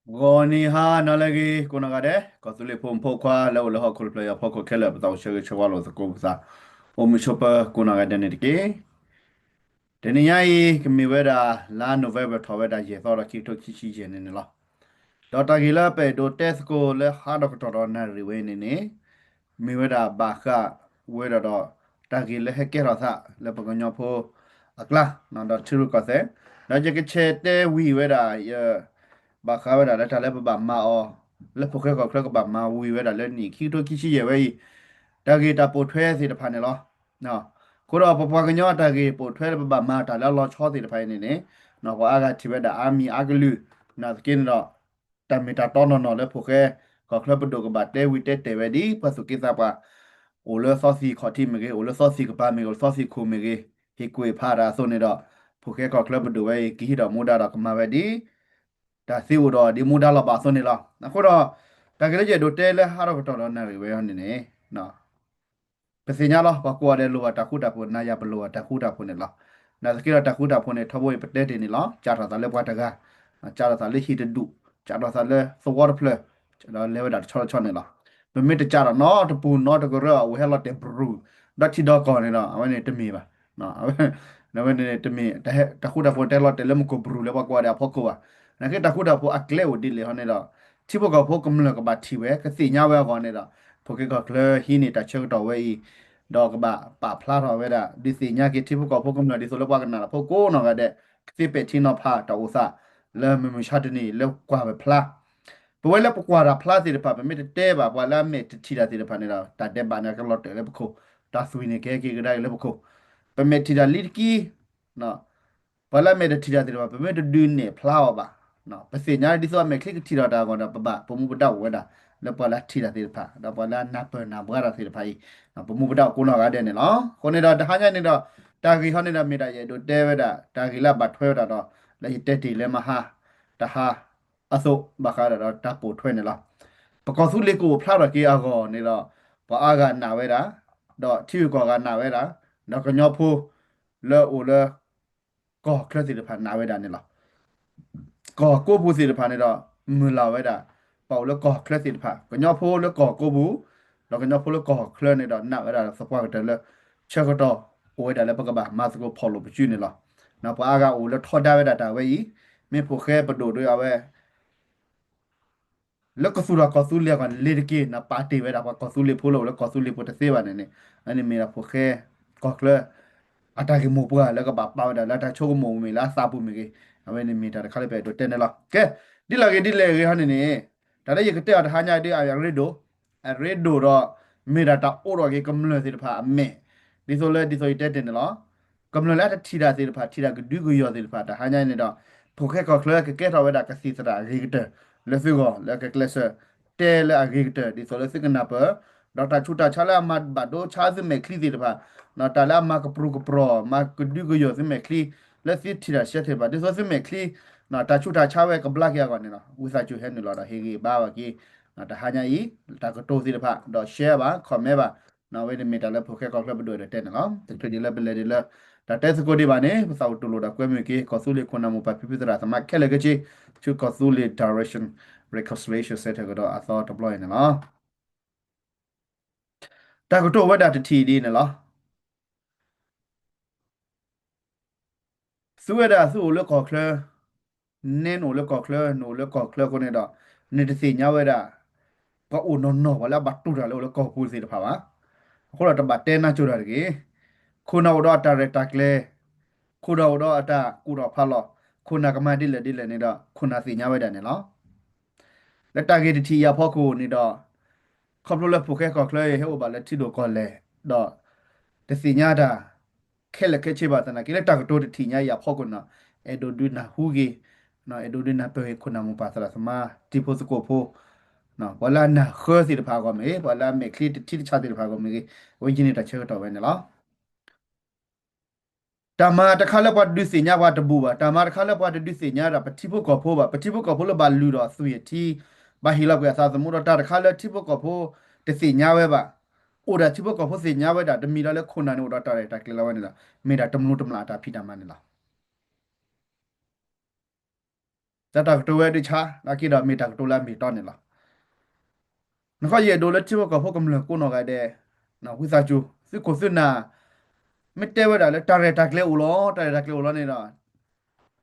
ဂီၤနံၤဟါနၤလၢအဂ့ၤ ကိးနီၢ်ဂၤဒဲး ကီၢ်သူလ့ၤဖိမုၣ်ဖိခွါလၢအိၣ်လၢဟီၣ်ခိၣ်တဖျၢၣ်အံၤအဖီခိၣ်ခဲလၢာ် ပသးအိၣ်ဆၢဂ့ၤဆၢဝါလိာ်သကိးပသး အိၣ်မုာ်ဆိးပၢၤကိးနီၢ်ဂၤဒဲးန့ၣ်တက့ၢ်. တနံၤညါအံၤ ကမ့ၢ်ဝဲဒၣ်လါ November ထီၣ်ဝဲဒၣ်ယဲၢ်သီဒီး ခံကထိခံဆံယဲၢ်န့ၣ်န့ၣ်လီၤ. ဒီးတၢ်ဂ့ၢ်လၢပအဲၣ်ဒိးတဲသကိးလၢဟါဒီးကတီၢ်ဒီးနၣ်ရံၣ်ဝဲအံၤန့ၣ်န့ၣ် မ့ၢ်ဝဲဒၣ်ဘၣ်ဃးဝဲဒၣ်ဒီး တၢ်ဂ့ၢ်လၢဟဲကဲထီၣ်သးလၢပှၤကညီဖိအကျါ ဒီးထံရူၢ်ကီၢ်သဲး, ဒီးယကဆဲးတဲဝံၤဝဲဒၣ် ယ ဘၣ်ဃးဝဲဒၣ်လၢတၢ်လၢပဘၣ်မၤအီၤ လၢဖိၣ်ဃဲကီၢ်ချၢကဘၣ်မၤဝံၤဝဲဒၣ်လၢနံၣ်ခံကထိခံဆံယဲၢ်ဝဲအံၤ တၢ်ဂ့ၢ်တၢ်ပိာ်ထွဲသ့ၣ်တဖၣ်န့ၣ်လီၤ. အဃိဒီးပပှၤကညီအတၢ်ဂ့ၢ်ပိာ်ထွဲလၢပဘၣ်မၤတၢ်လၢအလီၤဆီသ့ၣ်တဖၣ်အံၤန့ၣ်န့ၣ် ပှၤအါဂၤထံၣ်ဝဲဒၣ်အါမံၤအါကလုာ် နာ်သက့န့ၣ်ဒီး တၢ်မ့ၢ်တၢ်တီနီၢ်နီၢ်လၢဖိၣ်ဃဲကီၢ်ချၢပဒိၣ်ကဘၣ်တဲဝံၤတဲတဲာ်ဝဲဒ် ပှၤသူၣ်က့သးပှၢ် အိၣ်လၢသီသံၣ်ခီၣ်ထံးမ့ၢ်ဂ့ၤ အိၣ်လၢသီသံၣ်ကပၤမ့ၢ်ဂ့ၤ အိၣ်လၢသီသံၣ်ခိၣ်မ့ၢ်ဂ့ၤ ဟ့ၣ်ကူၣ်ဟ့ၣ်ဖးတၢ်အသိးန့ၣ်ဒီး ဖိၣ်ဃဲကီၢ်ချၢပဒိၣ်ဝဲအံၤ ကဟံးထီၣ်မူဒါဒီးကမၤဝဲဒ် တၢ်သ့အိၣ်ဒီးဒ်မူဒါလီၤဘၣ်အသိးန့ၣ်လီၤ. အဃိဒီး တၢ်ဂ့ၢ်လၢယအဲၣ်ဒိးတဲလၢဟါဒီးကတီၢ်ဒီးနၣ်ရံၣ်ဝဲအံၤန့ၣ်န့ၣ် ပသ့ၣ်ညါလီၤ ပှၤကိးဂၤဒဲးလိၣ်ဘၣ်တၢ်ဃူတၢ်ဖိး နၤယၤပလိၣ်ဘၣ်တၢ်ဃူတၢ်ဖိးန့ၣ်လီၤ. နာ်သက့ဒီးတၢ်ဃူတၢ်ဖိးန့ၣ် ထီဘိအံၤပတဲတ့ၢ်န့ၣ်လီၤ ကးထီၣ်သးလၢပှၤတဂၤ, ကးထီၣ်သးလၢဟံၣ်တဒူၣ်, ကးထီၣ်သးလၢသဝီတဖျၢၣ်, ဒီးလဲၤဝဲဒၣ်တဆီတဆီန့ၣ်လီၤ. ပမ့ၢ်တကးထီၣ်နီတပူၤနီတကရၢ အဝဲဟဲလီၤတဲာ်ဘရူၤ ဒီးထံဒီကီၢ်န့ၣ်ဒီး အဝဲန့ၣ်တမ့ၢ်ဘၣ်. အဝဲန့ၣ်တမ့ၢ် တၢ်ဃူတၢ်ဖိးတဲလီၤတဲာ်လၢမူခိၣ်ဘရူၤလၢပှၤကိးဂၤဒဲးအဖီခိၣ်ဘၣ်. နာ်သက့တၢ်ဃူတၢ်ဖိးအကျဲအိၣ်ဒ်လဲၣ်ဟီန့ၣ်ဒီး ထံဖိကီၢ်ဖိကမျၢၢ်ကဘၣ်ထံၣ်ဝဲ ကသ့ၣ်ညါဝဲအဂီၢ်န့ၣ်ဒီး ဖိၣ်ဃဲကီၢ်ချၢဟံးန့ၢ်တၢ်ဆၢကတီၢ်ဝဲအံၤ ဒီးကဘၣ်ပာ်ဖျါထီၣ်ဝဲဒၣ် ဒုးသ့ၣ်ညါက့ၤထံဖိကီၢ်ဖိကမျၢၢ်ဒ်သိးလၢပှၤကနၣ်တၢ်ဖိကိးနီၢ်ဂၤဒဲး ကသ့ပဲာ်ထံနီၤဖးတၢ်အိၣ်သး လၢမုၢ်မဆါတနံၤလၢကွၢ်ဝဲဖျါ ပဝဲလၢပကွၢ်တၢ်ဖျါသ့ၣ်တဖၣ် ပမ့ၢ်တတဲဘၣ် ပှၤလၢအမဲာ်တထံၣ်တၢ်သ့ၣ်တဖၣ်န့ၣ်ဒီး တၢ်ဒဲးဘးန့ၣ်ကလီၤတဲာ်လၢပခိၣ်, တၢ်သွံၣ်န့ၣ်ကဟဲက့ၤကဒါက့ၤလၢပခိၣ်, ပမဲာ်ထံၣ်တၢ်လံတက့ၢ် ပှၤလၢအမဲာ်တထံၣ်တၢ်သ့ၣ်တဖၣ် ပမ့ၢ်တဒုးနဲၣ်ဖျါအီၤဘၣ်, ပသ့ၣ်ညါဒ်သိးအမဲာ်ချံကထံၣ်ထီၣ်တၢ်အဂီၢ်ဒီး ပဘၣ်ပမူပဒါအိၣ်ဝဲဒၣ် လၢပှၤလၢအထံၣ်တၢ်သ့ၣ်တဖၣ် ဒီးပှၤလၢအနၢ်ပၢၢ်နၢ်ဘှါတၢ်သ့ၣ်တဖၣ်အံၤ ပမူပဒါအိၣ်ကိးနီၢ်ဂၤဒဲးန့ၣ်လီၤ. အဃိန့ၣ်ဒီးတဟါညါန့ၣ်ဒီး တၢ်ဂ့ၢ်ဟီန့ၣ်ဒီးမ့ၢ်ဒၣ်ယအဲၣ်ဒိးတဲဝဲဒၣ် တၢ်ဂ့ၢ်လၢအဘၣ်ထွဲဝဲဒၣ်ဒီး လၢယတဲတ့ၢ်လၢမဟါ တဟါ အသိး ဘၣ်ဃးဒီးတၢ်ပိာ်ထွဲန့ၣ်လီၤ. ပကီၢ်သူလ့ၤကအိၣ်ဖျါထီၣ်က့ၤအဂီၢ်န့ၣ်ဒီး ပှၤအါဂၤနာ်ဝဲဒၣ်, ဒီးထံဂုၤကီၢ်ဂၤနာ်ဝဲဒၣ်, ဒီးကညီဖိလၢအိၣ်လၢ ကီၢ်ချၢသ့ၣ်တဖၣ်နာ်ဝဲဒၣ်န့ၣ်လီၤ. ကီၢ်ကိးပူၤသ့ၣ်တဖၣ်န့ၣ်ဒီး မုၢ်လၢ်ဝဲဒၣ် ပှၤအိၣ်လၢကီၢ်ချၢသ့ၣ်တဖၣ် ကညီဖိလၢကီၢ်ကိးပူၤ ဒီးကညီဖိလၢကီၢ်ချၢန့ၣ်ဒီး နာ်ဝဲဒၣ်သပှၢ်ကတၢၢ်လၢ ဆၢကတီၢ် အိၣ်ဝဲဒၣ်လၢပကဘၣ်မၤသကိးဖီၣ်လိာ်ပစုန့ၣ်လီၤ. ပှၤအါဂၤအိၣ်လၢထီဒါဝဲဒၣ်တၢ်ဝဲအံၤ မ့ၢ်ဖိၣ်ဃဲပဒိၣ်ဒီးအဝဲ လၢကသူၣ်ထီၣ်ကီၢ်သူလ့ၤအဂီၢ်န့ၣ် လ့ၤတက့ၢ် ပာ်တ့ၢ်ဝဲဒၣ်ပှၤကီၢ်သူလ့ၤဖိလၢအိၣ်လၢကီၢ်သူလ့ၤဖိတသ့ဘၣ်န့ၣ်န့ၣ် အန့ၣ်မ့ၢ်ဒၣ်ဖိၣ်ဃဲ ကီၢ်ချၢ အတၢ်ဂ့ၢ်မိၢ်ပှၢ်လၢကဘၣ်ပာ်ဝဲဒၣ်လၢတၢ်ဆိကမိၣ်မ့ၢ်လၢအသးပူၤမ့ၢ်ဂ့ၤ အဝဲန့ၣ်မ့ၢ်တၢ်တခါလၢပအဲၣ်ဒိးတဲန့ၣ်လီၤ. ကဲ ဒ်လဲၣ်ဂ့ၤဒ်လဲၣ်ဂ့ၤဟီန့ၣ်န့ၣ် တၢ်လၢယကတဲအီၤတဟါညါဒ်အရ့ဒိၣ် အရ့ဒိၣ်ဒီး မ့ၢ်ဒၣ်တၢ်အိးထီၣ်က့ၤကမျၢၢ်သ့ၣ်တဖၣ်အမဲာ် ဒ်သိးလၢဒ်သိးယတဲတ့ၢ်န့ၣ်လီၤ. ကမျၢၢ်လၢအတထံၣ်တၢ်သ့ၣ်တဖၣ် ထံၣ်တၢ်ကဒုကယီၤသ့ၣ်တဖၣ် တဟါညါအံၤန့ၣ်ဒီး ဖိၣ်ဃဲကီၢ်ချၢကကဲထီၣ်ဝဲဒၣ်ကသံၣ်သရၣ်အဂ့ၤကတၢၢ် လၢသုဂီၢ်လၢကကျဲးစၢး တဲလၢအဂ့ၤကတၢၢ် ဒ်သိးလၢသုကနၢ်ပၢၢ် ဒီးတၢ်ဆူးတၢ်ဆါလၢအမၤဘၣ်ဒိဆါသုမဲာ်ချံသ့ၣ်တဖၣ် တၢ်လၢအမၤကပြုၢ်ကပြီၤ မၤကဒုကယီၤသုမဲာ်ချံ လၢသုထံၣ်တၢ်ဆဲးထီၣ်ဘၣ် ဒ်သိးသုမဲာ်ချံ တၢ်ဆူးတၢ်ဆါဝဲကဘျါက့ၤအဂီၢ်န့ၣ်လီၤ. ဝံသးစူၤဟဲနုာ်လီၤဒီးဟ့ၣ်ဂံၢ်ဘါဘၣ်က့ၤ တဟါညါအံၤ တၢ်ကတိၤသ့ၣ်တဖၣ် ဒီး share ဘၣ် comment ဘၣ် အဝဲန့ၣ်မ့ၢ်တၢ်လၢဖိၣ်ဃဲကီၢ်ချၢပဒိၣ်ဒီးတဲန့ၣ်လီၤ. တချုးဒံးလၢပလဲၤဒံးလၢ တၢ်တဲသကိးဒံးဘၣ်န့ၣ် ပသးအိၣ်တူၢ်လိာ်ဒီးကွဲမုာ်က့ၤ ကီၢ်သူလ့ၤခိၣ်နၢ်မိၢ်ပၢ်ဖံဖုသရၣ်သမါခဲလၢာ်ခဲဆ့ ဆူကီၢ်သူလ့ၤ Direction Reconciliation Centre ကဒီးအသီတဘျီအံၤန့ၣ်လီၤ. တၢ်ကတိၤဝဲဒၣ်တထံၣ်ဒ်န့ၣ်လီၤ. သုဝဲဒၣ်သုအိၣ်လၢကီၢ်ချၢ, နဲနအိၣ်လၢကီၢ်ချၢ, နအိၣ်လၢကီၢ်ချၢအဃိန့ၣ်ဒီး နတသ့ၣ်ညါဝဲဒၣ် ပှၤအိၣ်နီၢ်နီၢ် ပှၤလၢအဘၣ်တူၢ်တၢ်လၢအိၣ်လၢကီၢ်ပူၤသ့ၣ်တဖၣ်ဘၣ်. အဃိဒီးတဘၣ်တဲနၢ်ကၠိတၢ်တဂ့ၤ. ခိၣ်နၢ်အိၣ်ဒီးအတၢ်ရဲၣ်တၢ်ကျဲၤ, ခိၣ်နၢ်အိၣ်ဒီးအတၢ်ကူၣ်ထီၣ်ဖးလီၤ, ခိၣ်နၢ်ကမၤဒ်လဲၣ်ဒ်လဲၣ်န့ၣ်ဒီး ခိၣ်နၢ်သ့ၣ်ညါဝဲဒၣ်န့ၣ်လီၤ. လၢတၢ်ဂ့ၢ်တထံၣ်အံၤအဖီခိၣ်န့ၣ်ဒီး ခီဖျိလၢဖိၣ်ဃဲကီၢ်ချၢအံၤ ဟဲအိၣ်ဘၣ်လၢထံဒိၣ်ကီၢ်လဲၢ် ဒီး တသ့ၣ်ညါတၢ် ခဲလၢာ်ခဲဆ့ဘၣ်သနာ်က့ လၢတၢ်ကတိၤတထံၣ်ညါအံၤအဖီခိၣ်န့ၣ်ဒီး အဲၣ်ဒိးဒုးနၢ်ဟူက့ၤ, အဲၣ်ဒိးဒုးနၢ်ပၢၢ်က့ၤ ခိၣ်နၢ်မိၢ်ပၢ်သရၣ်သမါ တံၤဖိသကိးဖိ ပှၤလၢအနၢ်ဃၢသ့ၣ်တဖၣ်အဂီၢ်မ့ၢ်ဂ့ၤ, ပှၤလၢအမဲာ်ချံတထံတဆးသ့ၣ်တဖၣ်အဂီၢ်မ့ၢ်ဂ့ၤ, အဝဲယန့ၢ်တၢ်ဆၢကတီၢ်ဝဲန့ၣ်လီၤ. တၢ်မၤတခါလၢပှၤတဒုးသ့ၣ်ညါပှၤတဘူၣ်ဘၣ်, တၢ်မၤတခါလၢပှၤတဒုးသ့ၣ်ညါဒၣ် ပထံဖိကီၢ်ဖိဘၣ်, ပထံဖိကီၢ်ဖိလၢဘၣ်လုၢ်ထီၣ်အသွံၣ်အထံ, ဘၣ်ဟ့ၣ်လီၤကွံာ်အသးသမူဒီး တၢ်တခါလၢထံဖိကီၢ်ဖိတသ့ၣ်ညါဝဲဘၣ်, အိၣ်ဒၣ်ထံဖိကီၢ်ဖိသ့ၣ်ညါဝဲဒၣ် တမံၤလီၤလၢခိၣ်နၢ်န့ၣ်အိၣ်ဒီးတၢ်ရဲၣ်တၢ်ကျဲၤလီၤဝဲန့ၣ်ဒီး မ့ၢ်ဒၣ်တမျိးတမျာ်အတၢ်ဖံးတၢ်မၤန့ၣ်လီၤ. တၢ်တၢ်ကတိၤဝဲဒၣ်ဆါ နာ်က့ဒီးမ့ၢ်တၢ်ကတိၤလၢအမ့ၢ်အတီန့ၣ်လီၤ. နခီယအဲၣ်ဒိးလၢထံဖိကီၢ်ဖိကမျၢၢ်ကိးနီၢ်ဂၤဒဲး ဝံသးစူၤ သုခိၣ်သုနၢ် မ့ၢ်တဲဝဲဒၣ်လၢတၢ်ရဲၣ်တၢ်ကျဲၤအိၣ်လီၤ တၢ်ရဲၣ်တၢ်ကျဲၤအိၣ်လီၤန့ၣ်ဒီး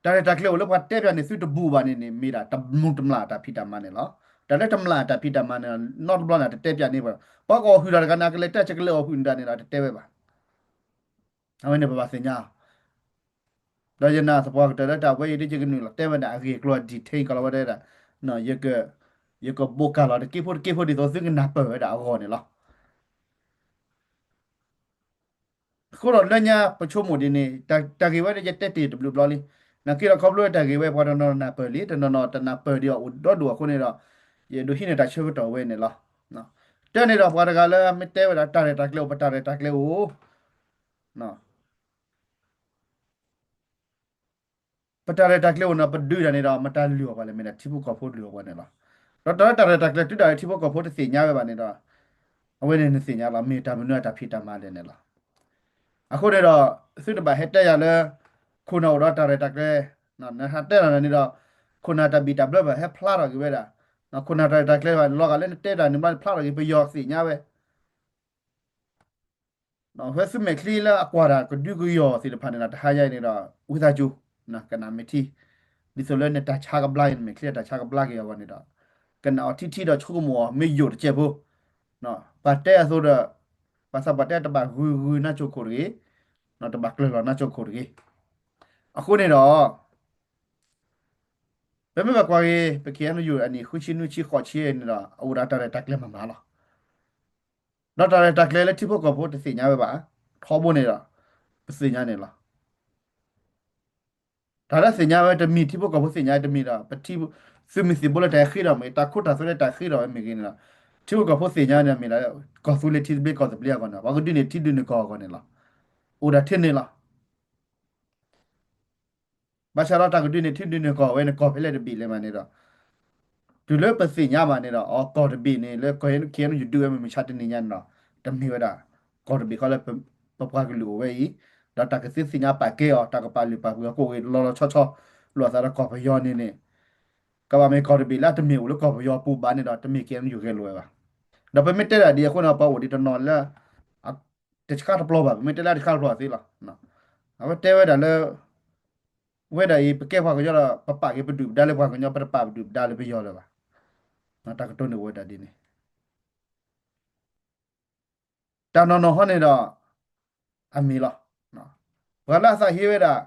တၢ်ရဲၣ်တၢ်ကျဲၤအိၣ်လၢပှၤတဲပၠးန့ၣ် သုတဘူၣ်ဘၣ်န့ၣ်န့ၣ် မ့ၢ်ဒၣ်တမူတမျၢ်အတၢ်ဖံးတၢ်မၤန့ၣ်လီၤ. တၢ်လၢတမျၢ်အတၢ်ဖံးတၢ်မၤန့ၣ် နီတဘျီန့ၣ် တတဲပၠးန့ၢ်ပှၤ ပှၤကအီၣ်ဟုၣ်တၢ်တဂၤန့ၣ် အကလဲၤတဲကလဲၤအီၣ်ဟုၣ်န့ၢ်တၢ်န့ၣ်ဒီး တတဲဝဲဘၣ်. အဝဲန့ၣ်ပဘၣ်သ့ၣ်ညါ ဒီးယနာ်သပှၢ်ကတၢၢ်လၢတၢ်ဝဲအံၤဒ်ယကနုာ်လီၤတဲဝဲဒၣ် အဂ့ၢ်အကျိၤ detail ကလီၤဝဲဒၣ် ယကဘိးကၢ်လီၤတက့ၢ်ဖိတက့ၢ်ဖိ ဒ်သိးသုကနၢ်ပၢၢ်ဝဲဒၣ်အဂီၢ်န့ၣ်လီၤ. အဃိဒီးလၢညါပဆိကမိၣ်ဒ်န့ၣ် တၢ်ဂ့ၢ်ဝဲဒၣ်ယတဲတ့ၢ်တဘျုးဘျီလံ. နာ်က့ဒီးခီဖျိတၢ်ဂ့ၢ်ဝဲ ပှၤတနီၤနီၤနၢ်ပၢၢ်လံ တနီၤနီၤတနၢ်ပၢၢ်ဒံးအီၤအိၣ်ဒီဒူၣ်အဃိန့ၣ်ဒီး ယအဲၣ်ဒိးဟံးန့ၢ်တၢ်ဆၢကတီၢ်ဝဲန့ၣ်လီၤ. တၢ်န့ၣ်ဒီးပှၤတဂၤလၢမ့ၢ်တဲဝဲဒၣ်တၢ်ရဲၣ်တၢ်ကျဲၤအိၣ် ပတၢ်ရဲၣ်တၢ်ကျဲၤအိၣ် ပတၢ်ရဲၣ်တၢ်ကျဲၤအိၣ်န့ၣ် ပဒုးတၢ်န့ၣ်ဒီး မတၤလုၢ်အီၣ်ပှၤလဲၣ် မ့ၢ်ဒၣ်ထံဖိကီၢ်ဖိလုၢ်အီၣ်ပှၤန့ၣ်လီၤ. ဒီးတၢ်လၢတၢ်ရဲၣ်တၢ်ကျဲၤတုၤဒၣ်လၢထံဖိကီၢ်ဖိတသ့ၣ်ညါဝဲဘၣ်န့ၣ်ဒီး အဝဲန့ၣ်နသ့ၣ်ညါလီၤ မ့ၢ်တၢ်မနုၤအတၢ်ဖံးတၢ်မၤလဲၣ်န့ၣ်လီၤ. အဃိန့ၣ်ဒီး သုတဘၣ်ဟဲတဲယၤလၢ ခိၣ်နၢ်အိၣ်ဒီးတၢ်ရဲၣ်တၢ်ကျဲၤ နဟးတဲတၢ်န့ၣ်ဒီး ခိၣ်နၢ်တၢ်ဘံၣ်တၢ်ဘၢဘၣ်ဟဲဖျါထီၣ်က့ၤဝဲဒၣ် ခိၣ်နၢ်တၢ်ရဲၣ်တၢ်ကျဲၤဘၣ် လီၤဂာ်လၢနတဲတၢ်န့ၣ်ဘျီနဖျါထီၣ်က့ၤပယီၤသ့ၣ်ညါဝဲ ဖဲသုမဲာ်ချံလၢအကွၢ်တၢ်ကဒုကယီၢ်သ့ၣ်တဖၣ်န့ၣ်ဒီး တဟါညါအံၤန့ၣ်ဒီး ဝံသးစူၤ ကနၣ်မ့ၢ်ထံ ဒ်သိးလၢနတၢ်ဆါကဘျါအံၤ နမဲာ်ချံအတၢ်ဆါကဘျါက့ၤအဂီၢ်န့ၣ်ဒီး ကနၣ်အီၤထံထံဒီးဆိကမိၣ်အီၤ မ့ၢ်ယိာ်တစဲးဖိ ပှၤတဲအသိးဒီး ပှၤသးပှၢ်တဲတဘၣ်ဂုၤဂုၤနါစိၤခိၣ်တဂ့ၤ တဘၣ်ကျၢၤလီၤနါစိၤခိၣ်တဂ့ၤ. အဃိန့ၣ်ဒီး ပမ့ၢ်ဘၣ်ကွၢ်က့ၤ ပ ခ့ၣ်အဲၣ်ယူၣ် အနံၣ်ဃုဆံနွံဆံဃိးဆံန့ၣ်ဒီး အအိၣ်ဒီးတၢ်ရဲၣ်တၢ်ကျဲၤမၤမၤလီၤ. ဒီးတၢ်ရဲၣ်တၢ်ကျဲၤလၢထံဖိကီၢ်ဖိတသ့ၣ်ညါဝဲဘၣ် ထီဘိန့ၣ်ဒီး ပသ့ၣ်ညါန့ၣ်လီၤ. တၢ်လၢသ့ၣ်ညါဝဲတမံၤ ထံဖိကီၢ်ဖိသ့ၣ်ညါဝဲတမံၤဒီး ပထံ သုးမုၢ်သံၣ်ဘိလၢတၢ်ဃ့ဒီးမ့ၢ် တၢ်ခိတၢ်သွဲလၢတၢ်ဃ့ဒီးဝဲမ့ၢ်ဂ့ၤန့ၣ်ဒီး ထံဖိကီၢ်ဖိသ့ၣ်ညါန့ၣ်မ့ၢ်ဒၣ် ကီၢ်သူလ့ၤထံသဘျ့ကီၢ်သဘျ့အဂီၢ်န့ၣ် ပှၤကဒုးန့ၢ်ထံဒုးန့ၢ်ကီၢ်အဂီၢ်န့ၣ်လီၤ. အိၣ်ဒၣ်ထဲန့ၣ်လီၤ. ဘၣ်ဆၣ်ဒီးတၢ်ကဒုးန့ၢ်ထံဒုးန့ၢ်ကီၢ်ဝဲန့ၣ် ကီၢ်ဖဲလဲၣ်တဘ့ၣ်လဲၣ်မးန့ၣ်ဒီး တုၤလၢပသ့ၣ်ညါဘၣ်န့ၣ်ဒီး အကီၢ်တဘ့ၣ်န့ၣ် လၢ ခ့ၣ်အဲၣ်ယူၣ် ဒုးဝဲမုၢ်မဆါတနံၤညါန့ၣ်ဒီး တမ့ၢ်ဝဲဒၣ် ကီၢ်တဘ့ၣ်ဃီလၢ ပပှၤကလုာ်အိၣ်ဝဲအံၤ ဒီးတၢ်ကသ့သ့ၣ်ညါပာ်ကဲအီၤ တၢ်ကပာ်လုၢ်ပာ်ပှ့ၤအီၤကိးဂ့ၤလီၤလီၤဆီဆီ လိာ်အသးဒီးကီၢ်ပယီၤန့ၣ်န့ၣ် ကဘၣ်မ့ၢ်ကီၢ်တဘ့ၣ်လၢအတမ့ၢ်အိၣ်လၢကီၢ်ပယီၤပူၤဘၣ်န့ၣ်ဒီး တမ့ၢ် ခ့ၣ်အဲၣ်ယူၣ် ဂဲၤလိာ်ဝဲဘၣ်. ဒီးပမ့ၢ်တဲဒၣ်ဒ်အဃိန့ၣ် ပှၤအိၣ်ဒံးတနီၤလၢ တဆှးတပျီၤဘၣ် ပမ့ၢ်တဲလၢတခါတပျီၤသ့လီၤ. အဝဲတဲဝဲဒၣ်လၢ ဝဲဒၣ်အံၤ ပကဲပှၤကညီဒီး ပပာ်က့ၤပဒုၣ်ပဒါလၢပှၤကညီ ပတပာ်ပဒုၣ်ပဒါလၢပယီၤလၢၤဘၣ်. တၢ်ကတိၤန့ၣ်အိၣ်ဝဲဒၣ်ဒ်န့ၣ် တၢ်နီၢ်နီၢ်ဟီန့ၣ်ဒီး အမ့ၢ်လီၤ. ပှၤလၢအသးဟ့ဝဲဒၣ်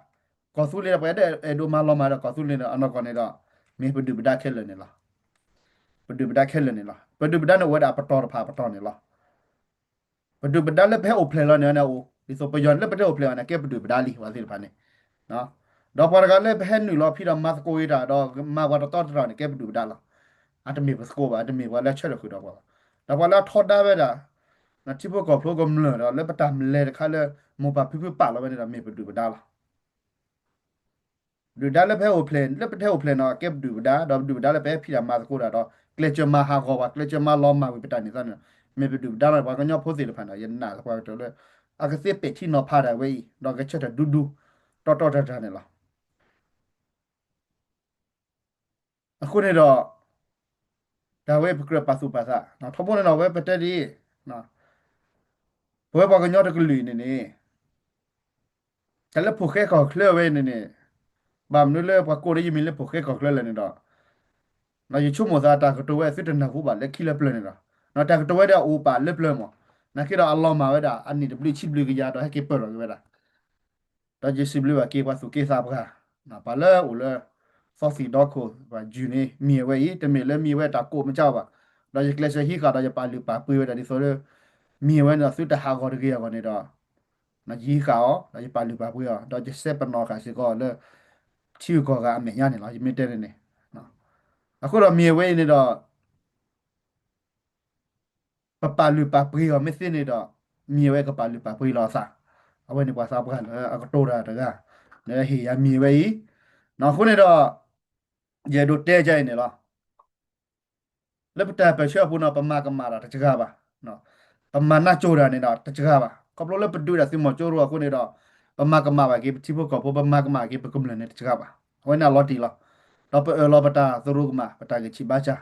ကီၢ်သူလ့ၤဒီး ပှၤအဲၣ်ဒိးမၤလီၤမၢ်ဒီး ကီၢ်သူလ့ၤဒီးအနီၢ်ကီၢ်န့ၣ်ဒီး မ့ၢ်ပဒုၣ်ပဒါခဲလၢာ်န့ၣ်လီၤ. ပဒုၣ်ပဒါခဲလၢာ်န့ၣ်လီၤ. ပဒုၣ်ပဒါန့ၣ်အိၣ်ဝဲဒၣ်အပတီၢ်တဖၣ်အပတီၢ်န့ၣ်လီၤ. ပဒုၣ်ပဒါလၢပဟဲအိၣ်ဖျဲၣ်လီၤန့ၣ်န့ၣ်အိၣ် ဒ်သိးပယီၤလၢပတဟဲအိၣ်ဖျဲၣ်ဘၣ်န့ၣ် ကဲပဒုၣ်ပဒါလံ ပှၤသ့ၣ်တဖၣ်န့ၣ် ဒီးပှၤတဂၤလၢပဟဲနုာ်လီၤဖံဒီးမၤသကိးဂ့ၤတၢ်ဒီး မၤပှၤတတီတတြၢ်န့ၣ် ကဲပဒုၣ်ပဒါလီၤ. အတမ့ၢ်ပသကိးဘၣ် အတမ့ၢ်ပှၤလၢဆၢထၢၣ်ဃုာ်ဒီးပှၤဘၣ်. ဒီးပှၤလၢအထီဒါဝဲဒၣ် ထံဖိကီၢ်ဖိကမျၢၢ်ဒီး လၢပတၢ်လဲၤတခါလၢ မိၢ်ပၢ်ဖံဖုပာ်လီၤဝဲန့ၣ်ဒီး မ့ၢ်ပဒုၣ်ပဒါလီၤ. ဒုၣ်ဒါလၢပဟဲအိၣ်ဖျဲၣ် လၢပတဟဲအိၣ်ဖျဲၣ်န့ၣ် ကဲပဒုၣ်ပဒါ ဒီးပဒုၣ်ပဒါလၢပဟဲဖံးတၢ်မၤသကိးတၢ်ဒီး ကျဲးစၢးမၤဟးဂီၤပှၤ ကျဲးစၢးမၤလီၤမၢ်ဝံၤပတၢ်န့ၣ်သ့ၣ်န့ၣ် မ့ၢ်ပဒုၣ်ပဒါလီၤ. ပှၤကညီဖိသ့ၣ်တဖၣ်န့ၣ် ယနာ်သပှၢ်ကတၢၢ်လၢ အကသ့ပဲာ်ထံနီၤဖးဒၣ်ဝဲအံၤ ဒီးကဆၢထၢၣ်ဒူဒူ တီတီတၢ်တၢ်န့ၣ်လီၤ. အဃိန့ၣ်ဒီး တၢ်ဝဲပကြၢးပာ်သူၣ်ပာ်သး ထီဘိန့ၣ်ဒီး အဝဲပတဲဒ်အံၤ ပဝဲပှၤကညီတကလုာ်အံၤန့ၣ်န့ၣ် တၢ်လၢဖိၣ်ဃဲကီၢ်ချၢဝဲန့ၣ်န့ၣ် ဘၣ်မနုၤလၢပှၤကိးလၢယမံၤလၢဖိၣ်ဃဲကီၢ်ချၢလဲၣ်န့ၣ်ဒီး ယဆိကမိၣ်သးတၢ်ကတိၤဝဲသုတနၢ်ဟူဘၣ်လၢခံလၢပျၢၤန့ၣ်ဒီး တၢ်ကတိၤဝဲဒၣ်အိၣ်ပာ်လၢပျၢၤမး နာ်က့ဒီးအလီၤမၢ်ဝဲဒၣ်အနံၣ်တဘျုးဆံဘျုးကယၤဒီးဟဲက့ၤပၢၢ်ထီၣ်က့ၤဝဲဒၣ် ဒီးယစံးဘျုးဘၣ်က့ၤပှၤသူၣ်က့သးပှၢ် ပှၤလၢအိၣ်လၢ သီသံၣ်ဒီခိၣ် ပှၤယုၢ်န့ၣ် မံၤအဝဲအံၤ တမ့ၢ်လၢမံၤအဝဲတၢ်ကိးမကၢဘၣ် ဒီးယကျဲးစၢးဟံးဃာ်ဒီးယပာ်လုၢ်ပာ်ပှ့ၤဝဲဒၣ်ဒ်သိးလၢ မံၤအဝဲန့ၣ်ဒီးသုတဟးဂီၤတဂ့ၤအဂီၢ်န့ၣ်ဒီး ယဟံးဃာ်အီၤ ဒီးယပာ်လုၢ်ပာ်ပှ့ၤအီၤ ဒီးယစဲပနီၣ်ဃာ်စ့ၢ်ကီးလၢ ထံဂုၤကီၢ်ဂၤအမဲာ်ညါန့ၣ်လီၤ ယမ့ၢ်တဲန့ၣ်န့ၣ် အဃိဒီးမံၤအဝဲအံၤန့ၣ်ဒီး ပပာ်လုၢ်ပာ်ပှ့ၤအီၤမ့ၢ်သ့န့ၣ်ဒီး မံၤအဝဲကပာ်လုၢ်ပာ်ပှ့ၤလီၤအသး အဝဲန့ၣ်ပှၤသးပှၢ်လၢအကတိၤတၢ်တဂၤ နဟ့ၣ်ယၤမံၤအဝဲအံၤ အဃိန့ၣ်ဒီး ယအဲၣ်ဒိးတဲဒ်အံၤန့ၣ်လီၤ. လၢပတၢ်ပၢၢ်ဆၢအပူၤန့ၣ် ပမၤကမၣ်တၢ်တစှၤဘၣ်. ပမၤနးကၠိတၢ်န့ၣ်ဒီးတစှၤဘၣ်. ခီဖျိလၢပဒုးဒၣ်သုးမီၤကၠိရိၤအဃိန့ၣ်ဒီး ပမၤကမၣ်ဘၣ်က့ၤပထံဖိကီၢ်ဖိ ပမၤကမၣ်က့ၤပကမျၢၢ်န့ၣ်တစှၤဘၣ်. အဝဲန့ၣ်အလီၤတံၢ်လီၤ. ဒီးပအၢၣ်လီၤပတၢ်သရူးကမၣ် ပတၢ်ဂံၢ်ဆံးဘါစၢ်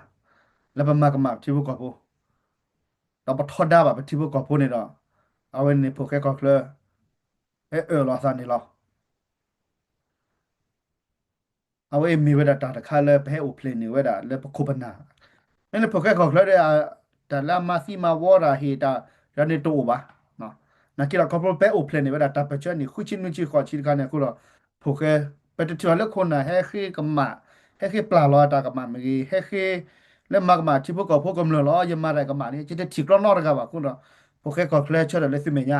လၢပမၤကမၣ်ပထံဖိကီၢ်ဖိ, ဒီးပထီဒါဘၣ်ပထံဖိကီၢ်ဖိန့ၣ်ဒီး အဝဲန့ၣ်န့ၣ် ဖိၣ်ဃဲကီၢ်ချၢ ဟဲအၢၣ်လီၤအသးန့ၣ်လီၤ. အဝဲအံၤမ့ၢ်ဝဲဒၣ်တၢ်တခါလၢပဟဲအိၣ်ဖျဲၣ်န့ၢ်ဝဲဒၣ်လၢပခိၣ်ပနၢ်, မ့ၢ်လၢဖိၣ်ဃဲကီၢ်ချၢဒီး တၢ်လၢအမၤသံမၤဝီတၢ်ဟ့ၣ်တၢ် ယၤန့ၣ်တအိၣ်ဘၣ်. နာ်က့ဒီးခီဖျိပဟဲအိၣ်ဖျဲၣ်န့ၢ်ဝဲဒၣ်တၢ်ပၢၢ်ဆၢန့ၣ် ဃုဆံနွံဆံဃိးဆံတခါန့ၣ်အဃိဒီး ဖိၣ်ဃဲ ပတထံၣ်ဘၣ်လၢခိၣ်နၢ်ဟဲဃ့ကမၣ်, ဟဲဃ့ပျၢ်လီၤအတၢ်ကမၣ်မ့ၢ်ဂ့ၤ, ဟဲဃ့လၢမၤကမၣ်ထံဖိကီၢ်ဖိကမျၢၢ်လီၤ, ယမၤတၢ်ကမၣ်န့ၣ် ယတထံၣ်ကျီနီတဂၤဘၣ်အဃိဒီး ဖိၣ်ဃဲကီၢ်ချၢဆၢထၢၣ်လၢသုမဲာ်ညါ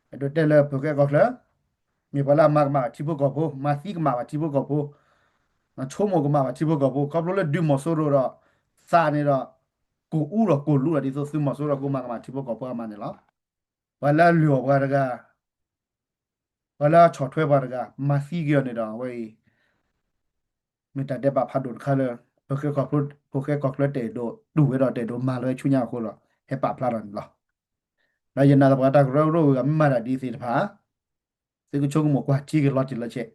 အဲၣ်ဒိးတဲလၢဖိၣ်ဃဲကီၢ်ချၢ မ့ၢ်ပှၤလၢအမၤကမၣ်ဘၣ်ထံဖိကီၢ်ဖိ, မၤသံကမၣ်ဘၣ်ထံဖိကီၢ်ဖိ, ဆိကမိၣ်ကမၣ်ဘၣ်ထံဖိကီၢ်ဖိ, ခီဖျိလၢဒုးမီၤစိရိၤဒီး သးန့ၣ်ဒီး ကိၢ်အူဒီးကိၢ်လူဒီး ဒ်သိးသုးမီၤစိရိၤကမၤကမၣ်ထံဖိကီၢ်ဖိအမါန့ၣ်လီၤ. ပှၤလၢအလုၢ်အီၣ်ပှၤတဂၤ, ပှၤလၢအဆီၣ်ထွဲပှၤတဂၤ မၤသံက့ၤအီၤန့ၣ်ဒီး အဝဲအံၤ မ့ၢ်တၢ်ဒဲးဘးဖးဒိၣ်တခါလၢ ဖိၣ်ဃဲကီၢ်ချၢ ဖိၣ်ဃဲကီၢ်ချၢတအဲၣ်ဒိးတူၢ်ဝဲဒီးတအဲၣ်ဒိးမၤလၢၤဝဲဆူညါအဃိဒီး ဟဲပာ်ဖျါထီၣ်န့ၣ်လီၤ. ဒီးယနာ်သပှၢ်တၢ်ကရၢကရိဝံၤ မ့ၢ်မၤတၢ်ဒ်သ့ၣ်တဖၣ် သုကဆိကမိၣ်ကွၢ်ထံက့ၤလီၤတံၢ်လီၤဆဲး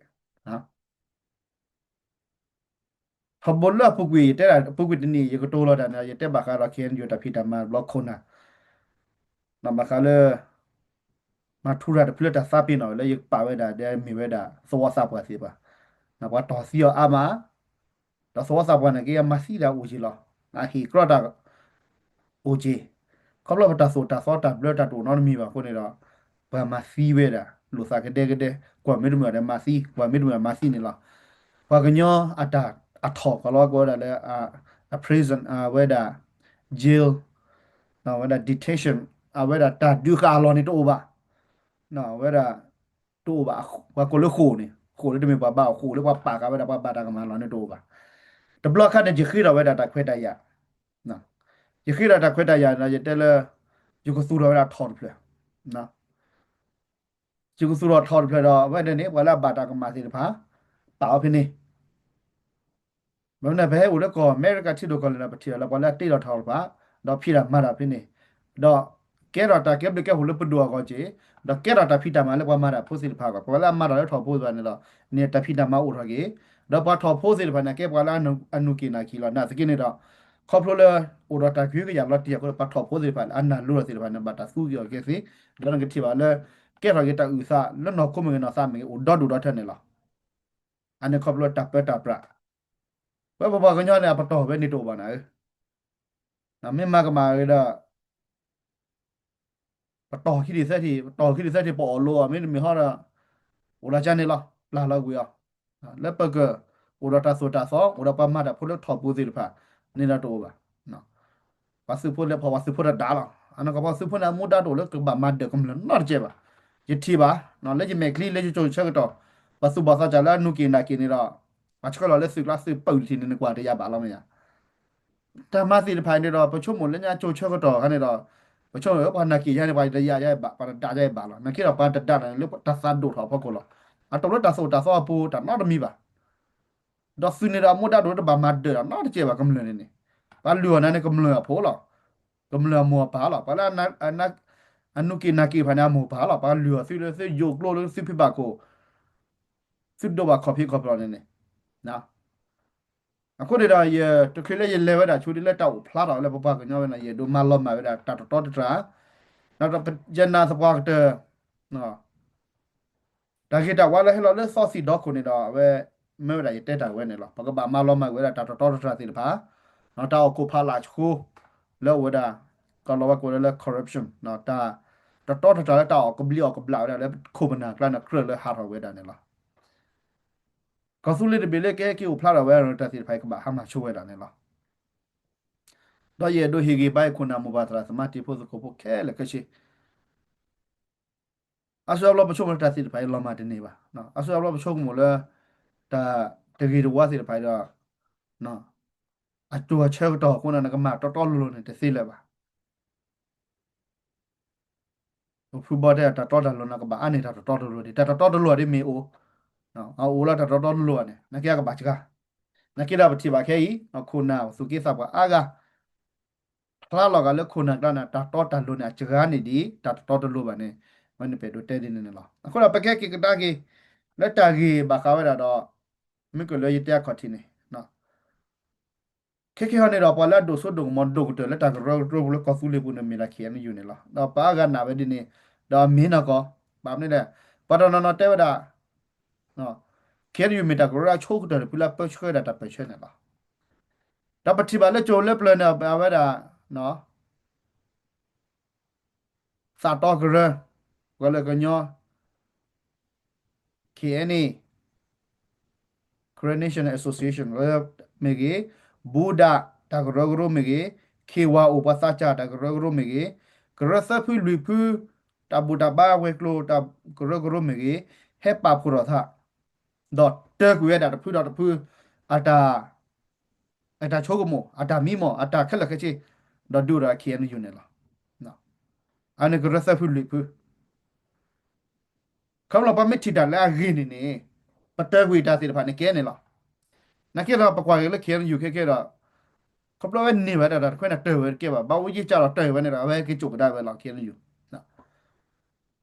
ထီဘိလၢအပူၤကွံာ် ယတဲဒၣ်အပူၤကွံာ်တနံၤ ယကတိၤလီၤတၢ်န့ၣ် ယတဲဘၣ်ဃးဒီး ခ့ၣ်အဲၣ်ယူၣ် တၢ်ဖံးတၢ်မၤတဘျီခိၣ်နၢ် ဘၣ်ဃးလၢ မၤထူရၤတဖျၢၣ်တၢ်သးပ့ၤနီၣ်လၢယကပာ်ဝဲဒၣ်ဒီးမ့ၢ်ဝဲဒၣ်သဝီသးပှၢ်သ့ၣ်တဖၣ်, ပှၤတီၢ်သံအီၤအါမး, ဒီးသဝီသးပှၢ်န့ၣ်က့ အမၤသံတၢ်အိၣ်က့ၤလီၤ, အဟ့ၣ်ကြီတၢ် အိၣ်က့ၤ, ခီဖျိပတၢ်သိၣ်တၢ်သီတၢ်ဘျၢတၢ်တအိၣ်နီတမံၤဘၣ်အဃိန့ၣ်ဒီး ပှၤမၤသံဝဲဒၣ် လိာ်သးကဒဲကဒဲ, ကွၢ်မ့ၢ်တမုာ်ဒီးမၤသံ, ကွၢ်မ့ၢ်တမုာ်မၤသံန့ၣ်လီၤ. ပှၤကညီအတၢ်အထီၣ်ကီးလီၤကီးဝဲဒၣ်လၢ အ prison အဝဲဒၣ် jail ဝဲဒၣ် detention အဝဲဒၣ်တၢ်ဒုးဃာ်အလီၢ်န့ၣ်တအိၣ်ဘၣ်, ဝဲဒၣ် တအိၣ်ဘၣ်, ပှၤကိးလၢဃိာ်န့ၣ် ဃိာ်လၢတမ့ၢ်ပှၤဘၣ်အီၤဃိာ်လၢပှၤပာ်ဃာ်ဝဲဒၣ်ပှၤဘၣ်တၢ်ကမၣ်လီၤန့ၣ်တအိၣ်ဘၣ်. တဘျီခါန့ၣ် ယဃ့ထီၣ်ဝဲဒၣ်တၢ်ခွဲးတၢ်ယာ်, ယဃ့ထီၣ်တၢ်ခွဲးတၢ်ယာ်န့ၣ် ယတဲလၢ ယကသူၣ်ထီၣ်ဝဲဒၣ်ထီၣ်တဖျၢၣ်, ယကသူၣ်ထီၣ်ထီၣ်တဖျၢၣ်ဒီး အဝဲန့ၣ်န့ၣ် ပှၤလၢအဘၣ်တၢ်ကမၣ်သ့ၣ်တဖၣ် ပာ်အီၤဖဲန့ၣ် မ့ၢ်န့ၣ် ပဟဲအိၣ်လၢကီၢ်အမဲရကၤထံဒိၣ်ကီၢ်လဲၢ်ဒီး ပထံၣ်လီၤလၢပှၤလၢအတ့လီၤထီၣ်တဖၣ်, ဒီးဖံးတၢ်မၤတၢ်ဖဲန့ၣ်, ဒီးကဲထီၣ်တၢ်ကဲဘျုးကဲဖှိၣ်လၢပဒိၣ်အဂီၢ်က့ၤ, ဒီးကဲထီၣ်တၢ်ဖံးတၢ်မၤလၢပှၤမၤတၢ်ဖိသ့ၣ်တဖၣ်အဂီၢ်, ပှၤလၢအမၤတၢ်လၢထီၣ်ဖိသ့ၣ်တဖၣ်န့ၣ်ဒီး န့ၣ်တၢ်ဖံးတၢ်မၤအိၣ်ထီၣ်က့ၤ, ဒီးပှၤထီၣ်ဖိသ့ၣ်တဖၣ်န့ၣ် ကဲပှၤလၢအနုာ်က့ၤနာ်က့ၤလီၤ. နာ်သက့န့ၣ်ဒီး ခီဖျိလၢ အိၣ်ဒီးတၢ်ကဟုကယာ်လီၤတံၢ်အဃိဒီး ပှၤထီၣ်ဖိသ့ၣ်တဖၣ်လၢအနၢ်လိၤသ့ၣ်တဖၣ်န့ၣ် ဘၣ်တၢ်သူက့ၤအီၤကဲသ့, ဒီးနကထံၣ်ဘၣ်လၢ ကဲထီၣ်က့ၤတၢ်အုၣ်သးလၢနီၢ်ခိမ့ၢ်ဂ့ၤနီၢ်သးမ့ၢ်ဂ့ၤ အိၣ်ဒီဒူၣ်ဒီထၢန့ၣ်လီၤ. အန့ၣ်ခီဖျိတၢ်ပၢတၢ်ပြး ဝဲပပှၤကညီန့ၣ် အပတီၢ်ဝဲန့ၣ်တအိၣ်ဘၣ်နၤဧၢ, မ့ၢ်မၤကမၣ်ဂ့ၤဒီး ပတီၢ်ခံထံၣ်သၢထံၣ်, ပတီၢ်ခံထံၣ်သၢထံၣ် ပအီၣ်လိအီၤ မ့တမ့ၢ်ဟီဒီး အိၣ်လၢကန့ၣ်လီၤ, ပျၢ်လီၤကွံာ်အီၤ, လၢပက အိၣ်ဒီးတၢ်သိၣ်တၢ်သီ အိၣ်ဒီးပှၤမၤတၢ်ဖိလၢထီၣ်ပူၤသ့ၣ်တဖၣ်န့ၣ်ဒီးတအိၣ်ဘၣ်. ပှၤသုးဖိလဲၤဖီၣ် ပှၤသုးဖိတဒၣ်လီၤ. အနီၢ်ကီၢ်ပှၤသုးဖိန့ၣ် အမူဒါတအိၣ်လၢကဘၣ်မၤဒၢးကမျၢၢ်နီတကဲဘၣ်. ယထံၣ်ဘၣ် လၢယမဲာ်ချံလၢယကၠိၤဆၢကတီၢ် ပှၤသူၣ်ဘီၣ်သးစၢ်လၢအနုာ်က့ၤနာ်က့ၤန့ၣ်ဒီး ပှၤဆှၢလီၤလၢသုးကျါသုးပာ်တထံၣ်န့ၣ် နကွၢ်တယာ်ဘၣ်လီၤမ့ၢ်ဧါ. တၢ်မၤသ့ၣ်တဖၣ်န့ၣ်ဒီး ပဆိကမိၣ်လၢညါကၠိၤဆၢကတီၢ်ခါန့ၣ်ဒီး ပဆိကမိၣ်ပှၤနာ်က့ၤယါန့ၣ် ပှၤတယာ်ယါဘၣ် ပှၤတဒၣ်ယါဘၣ်လီၤ. နာ်က့ဒီးပှၤတဒၣ်န့ၣ်လၢတၢ်သးဒိၣ်ထီၣ်အဖီခိၣ်လီၤ. အတအိၣ်လၢတၢ်သိၣ်တၢ်သီအပူၤတၢ်နီတမံၤဘၣ်. ဒီးသုးန့ၣ်ဒီးအမူဒါတအိၣ်လၢတဘၣ်မၤဒၢးတၢ်နီတကဲဘၣ် ကမျၢၢ်န့ၣ်န့ၣ်. ပှၤလုၢ်အီၤန့ၣ်န့ၣ် ကမျၢၢ်အဖိလီၤ. ကမျၢၢ်အမိၢ်အပၢ်လီၤ. ပှၤလၢ အနုာ်က့ၤနာ်က့ၤတဖၣ်န့ၣ် အမိၢ်အပၢ်လီၤ. ပှၤလုၢ်အီၤသုလၢသုယိးကျိလၢသုဖံးဘၣ်ခိၣ် သုဒိးဘၣ်ခီၣ်ဖံးခီၣ်ဖျီၣ်န့ၣ်န့ၣ်. အဃိန့ၣ်ဒီး ယတချုးလၢယလဲၤဝဲဒၣ်ဆူဒ်လၢတၢ်အိၣ်ဖျါထီၣ်ဝဲလၢ ပပှၤကညီဝဲန့ၣ် ယအဲၣ်ဒိးမၤလီၤမၢ်ဝဲဒၣ်တၢ်တတီတတြၢ်, ဒီးယနာ်သပှၢ်ကတၢၢ် တၢ်ဂ့ၤတၢ်ဝါလၢဟဲလီၤလၢသီသံၣ်ဒီခိၣ်န့ၣ်ဒီး အဝဲမ့ၢ်ဝဲဒၣ်ယတဲတၢ်ဝဲန့ၣ်လီၤ. ပကဘၣ်မၤလီၤမၢ်ကွံာ်ဝဲဒၣ်တၢ်တတီတတြၢ်သ့ၣ်တဖၣ်, တၢ်အီၣ်ခိၣ်ဖးလၢ်ဆှိ လၢအဝဲဒၣ် ကလီၤဝဲကိးလၢ corruption တၢ်တတီတတြၢ်လၢတၢ်အီၣ်ကဘျံးအီၣ်ကဘျၣ်ဝဲဒၣ်လၢခိၣ်ပနၢ်ကျါန့ၣ် ကြၢးလၢဟးထီၣ်ဝဲဒၣ်န့ၣ်လီၤ. ကီၢ်သူလ့ၤတဘ့ၣ်လၢကဟဲက့ၤအိၣ်ဖျါထီၣ်ဝဲဒီးတၢ်သ့ၣ်တဖၣ်အံၤ ကဘၣ်ဟါမၢ်ဆိဝဲဒၣ်န့ၣ်လီၤ. ဒီးယအဲၣ်ဒိးဟ့ၣ်ဂံၢ်ဘါယခိၣ်နၢ်မိၢ်ပၢ်သရၣ်သမါတံၤဖိသကိးဖိခဲလၢာ်ခဲဆ့ အါစုအါဘျီပဆိကမိၣ်လၢတၢ်သ့ၣ်တဖၣ်အံၤလီၤမၢ်တန့ၢ်ဘၣ်. အါစုအါဘျီပဆိကမိၣ်လၢ တၢ်တဂ့ၤတဝါသ့ၣ်တဖၣ်အံၤဒီး အကၠိၤအဆၢကတီၢ်အဃိန့ၣ် နကမၤတီတီလိၤလိၤန့ၣ်တသ့လၢၤဘၣ်. ပဖုဘီတဲ တၢ်တီတၢ်လိၤန့ၣ် ကဘၣ်အါန့ၢ်တၢ်တတီတလိၤဒံး. တၢ်တတီတလိၤဒ်မ့ၢ်အိၣ် အအိၣ်လၢတၢ်တတီတလိၤန့ၣ် နာ်က့အကဘၣ်စှၤ. နာ်က့ဒီးပထံၣ်ဘၣ်ခဲအံၤ ခိၣ်နၢ်သူၣ်က့သးပှၢ်အါဂၤ ဖျါလီၤဂာ်လၢခိၣ်နၢ်ကျါန့ၣ် တၢ်တီတၢ်လိၤန့ၣ် အစှၤန့ၢ်ဒံး တၢ်တတီတလိၤဘၣ်န့ၣ် ဝဲန့ၣ်ပအဲၣ်ဒိးတဲဒ်န့ၣ်န့ၣ်လီၤ. အဃိဒီးပကဟဲက့ၤကဒါက့ၤ လၢတၢ်ဂ့ၢ်ဘၣ်ဃးဝဲဒၣ်ဒီး မ့ၢ်ကလၢယတဲအခီၣ်ထံးန့ၣ် ခဲကဲဟီန့ၣ်ဒီး ပှၤလၢအဒိၣ်စိဒိၣ်ကမီၤဒိၣ်ကတၢၢ်လၢတၢ်ကရၢကရိပူၤလၢကီၢ်သူလ့ၤပူၤန့ၣ် မ့ၢ်ဒၣ် K N U န့ၣ်လီၤ. ဒီးပှၤအါဂၤနာ်ဝဲဒ်န့ၣ် ဒီးမ့ၢ်နီၢ်ကီၢ် ဘၣ်မနုၤလဲၣ် ပှၤတနီၤနီၤတဲဝဲဒၣ် K N U မ့ၢ်တၢ်ကရၢအဆိကတၢၢ်တဖုလၢအပၢဆှၢဒၣ်တၢ်ပၢၢ်ဆၢန့ၣ်လီၤ. ဒီးပထံၣ်ဘၣ်လၢကၠိလၢပျၢၤန့ၣ် အဝဲဒၣ် သးတီကရၢ ပှၤလၢကညီ K N A Karen National Association မ့ၢ်ဂ့ၤ, ဘူဒၣ်တၢ်ကရၢကရိမ့ၢ်ဂ့ၤ, K Y O ပှၤသးစၢ်တၢ်ကရၢကရိမ့ၢ်ဂ့ၤ, ကရၢသၢဖုလွံၢ်ဖု တၢ်ဘူၣ်တၢ်ဘါဝဲၤကျိၤတၢ်ကရၢကရိမ့ၢ်ဂ့ၤ, ဟဲပာ်ဖှိၣ်ထီၣ်သး ဒီးတၢကွံာ်ဝဲဒၣ်တဖုဒီးတဖု အတၢ် အတၢ်ဆိကမိၣ် အတၢ်မံမီၢ် အတၢ်ခဲလၢာ်ခဲဆ့ ဒီးဒုးအိၣ်ဒီး K N U န့ၣ်လီၤ. အန့ၣ်ကရၢသၢဖုလွံၢ်ဖု ခီဖျိပှၤမ့ၢ်ထံၣ်တၢ်လၢအဂ့ၤန့ၣ်န့ၣ် ပတၢကွံာ်တၢ်သ့ၣ်တဖၣ်န့ၣ်ကဲန့ၣ်လီၤ. နာ်က့ဒီးပကွၢ်က့ၤလၢ K N U ခဲကဲဒီး ခီဖျိဝဲန့ၢ်ဝဲဒၣ်တၢ်တခွဲးန့ၣ်တၢၢ်ဝဲတကဲဘၣ် ဘၣ်အိၣ်ယံာ်ကၢ်ဒီးတၢၢ်ဝဲန့ၣ်ဒီး အဝဲဟဲက့ၤစိာ်ကဒါဝဲလီၤ K N U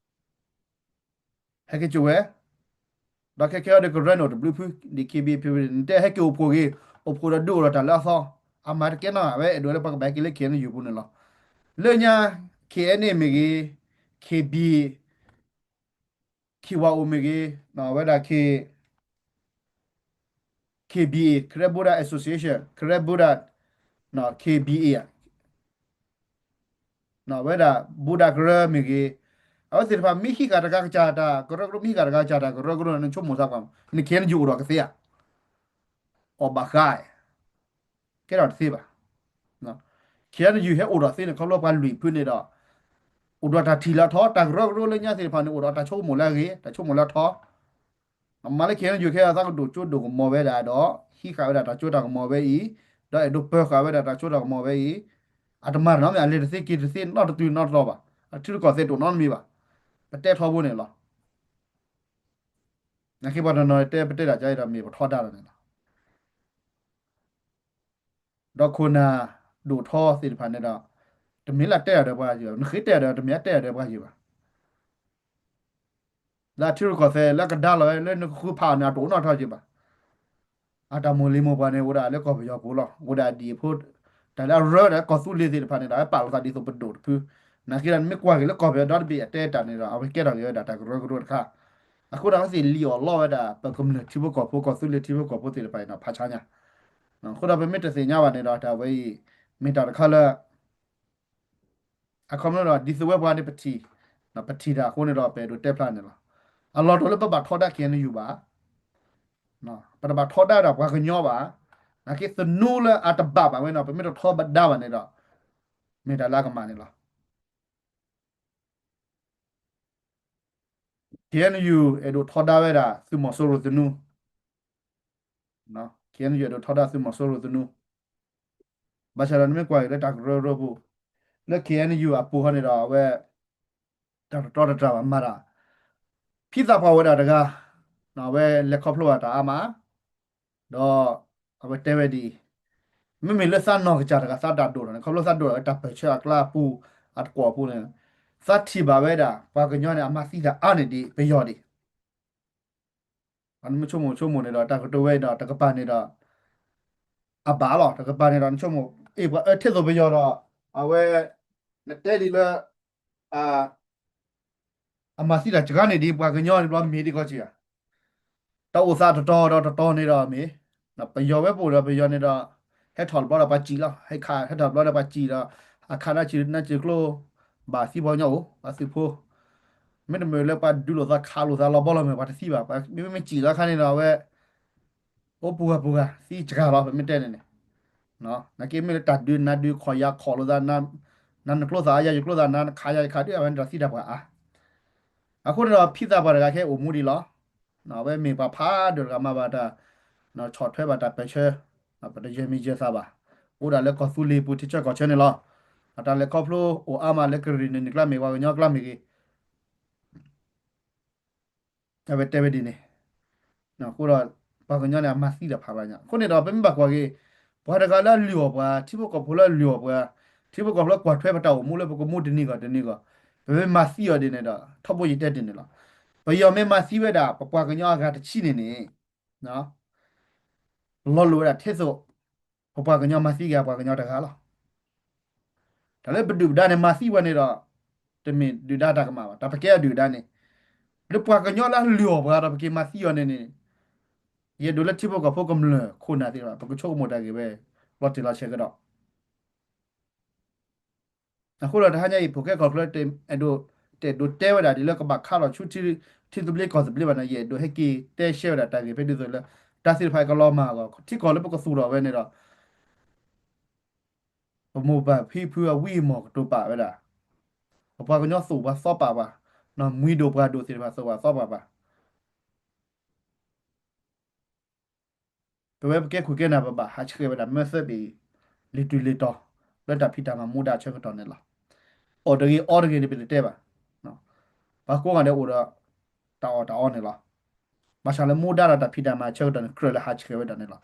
ဟဲက့ၤကၠိဝဲ ဒီးခဲခဲအံၤဒီးကရၢန့ၣ်အိၣ်တဘျုးဖု ဒ် K B A ဖဲ နတဲဟဲက့ၤအိၣ်ဖှိၣ်ဂ့ၤ အိၣ်ဖှိၣ်ဒီးဒုးအိၣ်ဒီးတၢ်လၢအသီ အမၤတကဲနီၤ အဝဲအဲၣ်ဒိးလၢပှၤကဘၣ်ဟဲက့ၤလၢ K N U ပူၤန့ၣ်လီၤ. လၢညါ K N A မ့ၢ်ဂ့ၤ K B A K Y O မ့ၢ်ဂ့ၤ အဝဲဒၣ် K K B A Karen Buddha Association Karen Buddha K B A ဝဲဒၣ် ဘူဒၣ်ကရၢမ့ၢ်ဂ့ၤ အဝဲသ့ၣ်တဖၣ်မ့ၢ်ဟံးဃာ်တဂၤကစၢ်တၢ်ကရၢကရိ မ့ၢ်ဟံးဃာ်တဂၤကစၢ်တၢ်ကရၢကရိန့ၣ် နဆိကမိၣ်သးကွၢ် န K N U အိၣ်ဒီးကသ့ဧါ အီၣ်ဘၣ်ဃး ကဲထီၣ်တသ့ဘၣ်. K N U ဟဲအိၣ်ဒီးသ့န့ၣ် ခီဖျိပှၤလွံၢ်ဖုန့ၣ်ဒီး အိၣ်ဒီးတၢ်ထံၣ်လၢအထီ တၢ်ကရၢကရိလၢညါသ့ၣ်တဖၣ်န့ၣ် အိၣ်ဒီးတၢ်ဆိကမိၣ်လၢအဂ့ၤ တၢ်ဆိကမိၣ်လၢအထီ အမၤလၢ K N U ခဲအံၤသးကဒိၣ်ကၠိဒိၣ်ကမီၤဝဲဒၣ်ဒီး ဟံးဃာ်ဝဲဒၣ်တၢ်စိတၢ်ကမီၤဝဲအံၤ ဒီးအဲၣ်ဒိးပၢၤဃာ်ဝဲဒၣ်တၢ်စိတၢ်ကမီၤဝဲအံၤ အတမၤတၢ်နီတမံၤ အလဲၤတသ့က့ၤတသ့နီတတုၤနီတတီၤဘၣ် အထံရူၢ်ကီၢ်သဲးတအိၣ်နီတမံၤဘၣ် ပတဲထီဘိန့ၣ်လီၤ. နာ်က့ပှၤတနီၤတဲပတဲဒၣ်ကါအံၤဒီးမ့ၢ်ပထီဒါလီၤန့ၣ်လီၤ. ဒီးခိၣ်နၢ်ဒိၣ်ထီသ့ၣ်တဖၣ်န့ၣ်ဒီး တမ့ၢ်လၢတဲဒၣ်ဒီးပှၤယံၤဘၣ် နဃ့တဲဒၣ်ဒီးတမ့ၢ်အတဲဒၣ်ဒီးပှၤယံၤဘၣ် လၢအထံရူၢ်ကီၢ်သဲးလၢကဒါလီၤဝဲလၢနကဃုဖးအီၤန့ၣ် အတအိၣ်နီထီၣ်က့ၤဘၣ်. အတၢ်မိၢ်လံၤမိၢ်ပှၢ်န့ၣ် အိၣ်ဒၣ်လၢကီၢ်ပယီၤပူၤလီၤ အိၣ်ဒၣ်ဒ်အဖိ တၢ်လၢအရၢဒီးကီၢ်သူလ့ၤသ့ၣ်တဖၣ်န့ၣ်ဒီး အဝဲပာ်လီၤသးဒ်သိးပဒိၣ်တဖု နာ်က့ဒီးနမ့ၢ်ကွၢ်က့ၤလၢကီၢ်ပယီၤဒီတဘ့ၣ်အတဲတၢ်န့ၣ်ဒီး အဝဲကဲထီၣ်က့ၤဝဲဒၣ်တၢ်ကရၢကရိတခါ အဃိဒီးအဝဲသ့ၣ်လံၣ်အီၣ်လီဝဲဒၣ် ပကမျၢၢ်ထံဖိကီၢ်ဖိကီၢ်သူလ့ၤထံဖိကီၢ်ဖိသ့ၣ်တဖၣ်အံၤဒီးဖးဆါညါ အဃိဒီးပမ့ၢ်တသ့ၣ်ညါဘၣ်န့ၣ်ဒီး တၢ်ဝဲအံၤ မ့ၢ်တၢ်တခါလၢ အခီပညီဒီး ဒ်သိးဝဲပှၤန့ၣ်ပထံၣ်, ပထံၣ်တၢ်အဃိန့ၣ်ဒီး ပအဲၣ်ဒိးတဲဖျါန့ၣ်လီၤ. အလီၢ်တအိၣ်လၢပဘၣ်ထီဒါ K N U ဘၣ်, ပတဘၣ်ထီဒါဒီးပှၤကညီဘၣ်, နာ်က့သနူလၢအတဘၣ်ဘၣ်ဝဲန့ၣ် ပမ့ၢ်တထီဒါဘၣ်န့ၣ်ဒီး မ့ၢ်တၢ်လၢအကမၣ်န့ၣ်လီၤ. K N U အဲၣ်ဒိးထီဒါဝဲဒၣ် သုးမီၤစိရိၤသနူ, K N U အဲၣ်ဒိးထီဒါသုးမီၤစိရိၤသနူ, ဘၣ်ဆၣ်ဒီးနမ့ၢ်ကွၢ်က့ၤလၢတၢ်ကရၢကရိပူၤ, လၢ K N U အပူၤဟီန့ၣ်ဒီး အဝဲ တၢ်တတီတတြၢ်ဘၣ်မၤတၢ်, ဖံသးပှၢ်ဝဲဒၣ်တဂၤ, အဝဲလဲၤခီဖျိဘၣ်တၢ်အါမး, ဒီးအဝဲတဲဝဲဒ်အံၤ, မ့မ့ၢ်လၢသးနီၢ်ကစၢ်တဂၤ သးတၢ်ဒိၣ်ထီၣ်န့ၣ် ခီဖျိသးဒိၣ်ထီၣ်ဝဲတၢ်ပၢၢ်ဆၢအကျါအပူၤ အတကွီၢ်အပူၤန့ၣ်, သးထံၣ်ဘၣ်ဝဲဒၣ် ပှၤကညီန့ၣ် အမၤသံတၢ်အါန့ၢ်ဒံးပယီၤဒံး နမ့ၢ်ဆိကမိၣ်ဆိကမိၣ်န့ၣ်ဒီး တၢ်ကတိၤဝဲအံၤဒီး တကပၤန့ၣ်ဒီး အဘၣ်လီၤ, တကပၤန့ၣ်ဒီး နဆိကမိၣ် အ့ၣ်ပှၤအၢထဲသိးပယီၤဒီး အဝဲ နတဲဒ်လၢ အမၤသံတၢ်စှၤန့ၢ်ဒံး ပှၤကညီန့ၣ်ဘျီမ့ၢ်ဒ်ကီၢ်စ့ၢ်ဧါ, တၢ်အိၣ်သးတတီၤဒီးတတီၤန့ၣ်ဒီးမ့ၢ် ပယီၤဝဲပအိၣ်ဒီးပယီၤန့ၣ်ဒီး ဟဲထီၣ်တဘျီဒီးပှၤစံၣ်လီၤ, ဟဲခးဟဲထီၣ်တဘျီဒီးပှၤစံၣ်ဒီး အခးနၢ်စံၣ်နၢ်စံၣ်ကျိ ဘၣ်သံပှၤကညီအိၣ် ပှၤသုးဖိ, မ့တမ့ၢ်လၢပှၤဒုးလိာ်သးခးလိာ်သးလီၤဘီလီၤမဲာ် ပှၤတသံဘၣ်, မ့မ့ၢ်စံၣ်လီၤခါန့ၣ်ဒီး အဝဲ အိၣ်ပူၤဂၤပူၤဂၤ သံစှၤလီၤ ပမ့ၢ်တဲန့ၣ်န့ၣ်, နာ်က့မ့ၢ်လၢတၢ်ဒုးနါဒုး ခီၣ်ယၤခီၣ်လိာ်သး, နၤနကျိသးယၤယကျိသး နၤနခးယၤယခးဒုး အဝဲန့ၣ်ဒီးသံတၢ်ပှၤအါ, အဃိန့ၣ်ဒီး ဖံသးပှၢ်တဂၤခဲအံၤအိၣ်မူဒံးလီၤ, အဝဲမ့ၢ်ပှၤဖးဒိၣ်တဂၤမၤဘၣ်တၢ် ဆီၣ်ထွဲဘၣ်တၢ်ပၢၢ်ဆၢ, ပတယဲၢ်မံၤယဲၢ်သးဘၣ်, အိၣ်ဒၣ်လၢကီၢ်သူလ့ၤပူၤထံဆၢကီၢ်ဆၢန့ၣ်လီၤ, အတၢ်လဲၤခီဖျိအိၣ်အါမးလၢကရံၣ်နံၣ်န့ၣ်ကျါမ့ၢ်ဂ့ၤ ပှၤကညီကျါမ့ၢ်ဂ့ၤ အဝဲတဲဝဲဒ်န့ၣ်, အဃိဒီး ပှၤကညီန့ၣ် အမၤသံတၢ်ဖးဘၣ်ညါ, အဃိန့ၣ်ဒီး ပမ့ၢ်ဘၣ်ကွၢ်က့ၤ ပှၤတဂၤလၢအလုၢ်အီၣ်ပှၤ, ထံဖိကီၢ်ဖိလၢအလုၢ်အီၣ်ပှၤ, ထံဖိကီၢ်ဖိလၢကွၢ်ထွဲပတၢ်အိၣ်မူလၢပကမူတနံၤဂီၢ်တနံၤဂီၢ်, ပမ့ၢ်မၤသံအီၤဒ်န့ၣ်ဒီး ထီဘိယတဲဒ်န့ၣ်လီၤ, ပယီၤမ့ၢ်မၤသံဝဲဒၣ် ပပှၤကညီအဂၤတဆံန့ၣ်န့ၣ်, လီၤလိာ်ဝဲဒၣ်ထဲသိး ပပှၤကညီမၤသံက့ၤပှၤကညီတဂၤလီၤ. တၢ်လၢပဒုၣ်ပဒါန့ၣ် မၤသံပှၤန့ၣ်ဒီး တမ့ၢ်ဒုၣ်ဒါတၢ်ကမၣ်ဘၣ်. တၢ်ပကဲအဒုၣ်ဒါန့ၣ် လၢပှၤကညီလၢအလုၢ်အီၣ်ပှၤဒီး ပက့ၤမၤသံအီၤန့ၣ်န့ၣ် ယအဲၣ်ဒိးလၢထံဖိကီၢ်ဖိကမျၢၢ်ခိၣ်နၢ်သ့ၣ်တဖၣ် ပကဆိကမိၣ်တၢ်ဂ့ၢ်ဝဲ လီၤတံၢ်လီၤဆဲးကဒီး. အဃိဒီးတဟါညါအံၤ ဖိၣ်ဃဲကီၢ်ချၢ အဲၣ်ဒိး တအဲၣ်ဒိးတဲဝဲဒၣ်ဒ်လၢကဘၣ်ခးထီၣ်ဆူထံသဘျ့ကီၢ်သဘျ့ဘၣ်န့ၣ် ယအဲၣ်ဒိးဟဲက့ၤတဲရှဲဝဲဒၣ်တၢ်ဂ့ၢ်ဖဲဒ်သိးလၢ တၢ်သ့ၣ်တဖၣ်ကလီၤမၢ်အဂီၢ် ထံကီၢ်လၢပကသူၣ်ထီၣ်ဝဲန့ၣ်ဒီး ပမိၢ်ပၢ်ဖံဖုအဝံအမီၢ်ကတိၤပာ်ဝဲဒၣ်, ပပှၤကညီသူၣ်ပှၤသီပာ်ပှၤ, မွံဒိၣ်ပှၢ်ဒိၣ်သ့ၣ်တဖၣ်သူၣ်ပှၤသီပာ်ပှၤ ပဝဲပကဲခိၣ်ကဲနၢ် ပဘၣ်ဟးဆှဲးဝဲဒၣ် method အံၤ လံာ်တူၢ်လံာ်တီၤ လၢတၢ်ဖံးတၢ်မၤမူဒါအဆၢကတီၢ်န့ၣ်လီၤ. အီၣ်တဂ့ၤအီတဂ့ၤန့ၣ် ပတတဲဘၣ်. ပှၤကိးဂၤဒဲးအိၣ်ဒီး တၢ်အီၣ်တၢ်အီန့ၣ်လီၤ. ဘၣ်ဆၣ်လၢမူဒါဒီးတၢ်ဖံးတၢ်မၤအဆၢကတီၢ်န့ၣ် ကြၢးလၢဟးဆှဲးဝဲဒၣ်န့ၣ်လီၤ.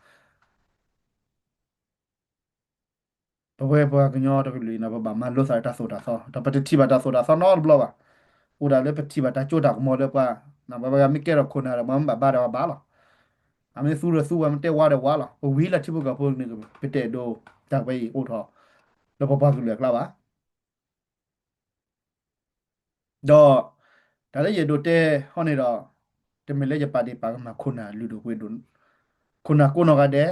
ပဝဲပှၤကညီတကလုာ်အံၤန့ၣ် ပဘၣ်မၤလိသးတၢ်သိၣ်တၢ်သီ, ဒီးပတထံၣ်ဘၣ်တၢ်သိၣ်တၢ်သီနီတဘျီဘၣ်. အိၣ်ဒၣ်လၢပထံၣ်ဘၣ်တၢ်ကၠိတၢ်ကမီၤလၢပှၤ, ပှၤမ့ၢ်ကဲထီၣ်ခိၣ်နၢ်ဒီး ပှၤမ့ၢ်ဘၣ်ဘါဒီးပှၤဘၣ်လီၤ. အမ့ၢ်သူဒီးသူ ပှၤမ့ၢ်တဲဝါဒီးဝါလီၤ. ပဝံၤလၢထံဖိကီၢ်ဖိန့ၣ် ပတအဲၣ်ဒိးတၢ်ဝဲအံၤအိၣ်ထီၣ် လၢပပှၤကလုာ်အကျါဘၣ်. ဒီး တၢ်လၢယအဲၣ်ဒိးတဲဟီန့ၣ်ဒီး တမ့ၢ်လၢယပာ်ဒ့ၣ်ပာ်ကမၣ်ခိၣ်နၢ်လုၢ်ဒိၣ်ပှ့ၤဒိၣ်, ခိၣ်နၢ်ကိးနီၢ်ဂၤဒဲး,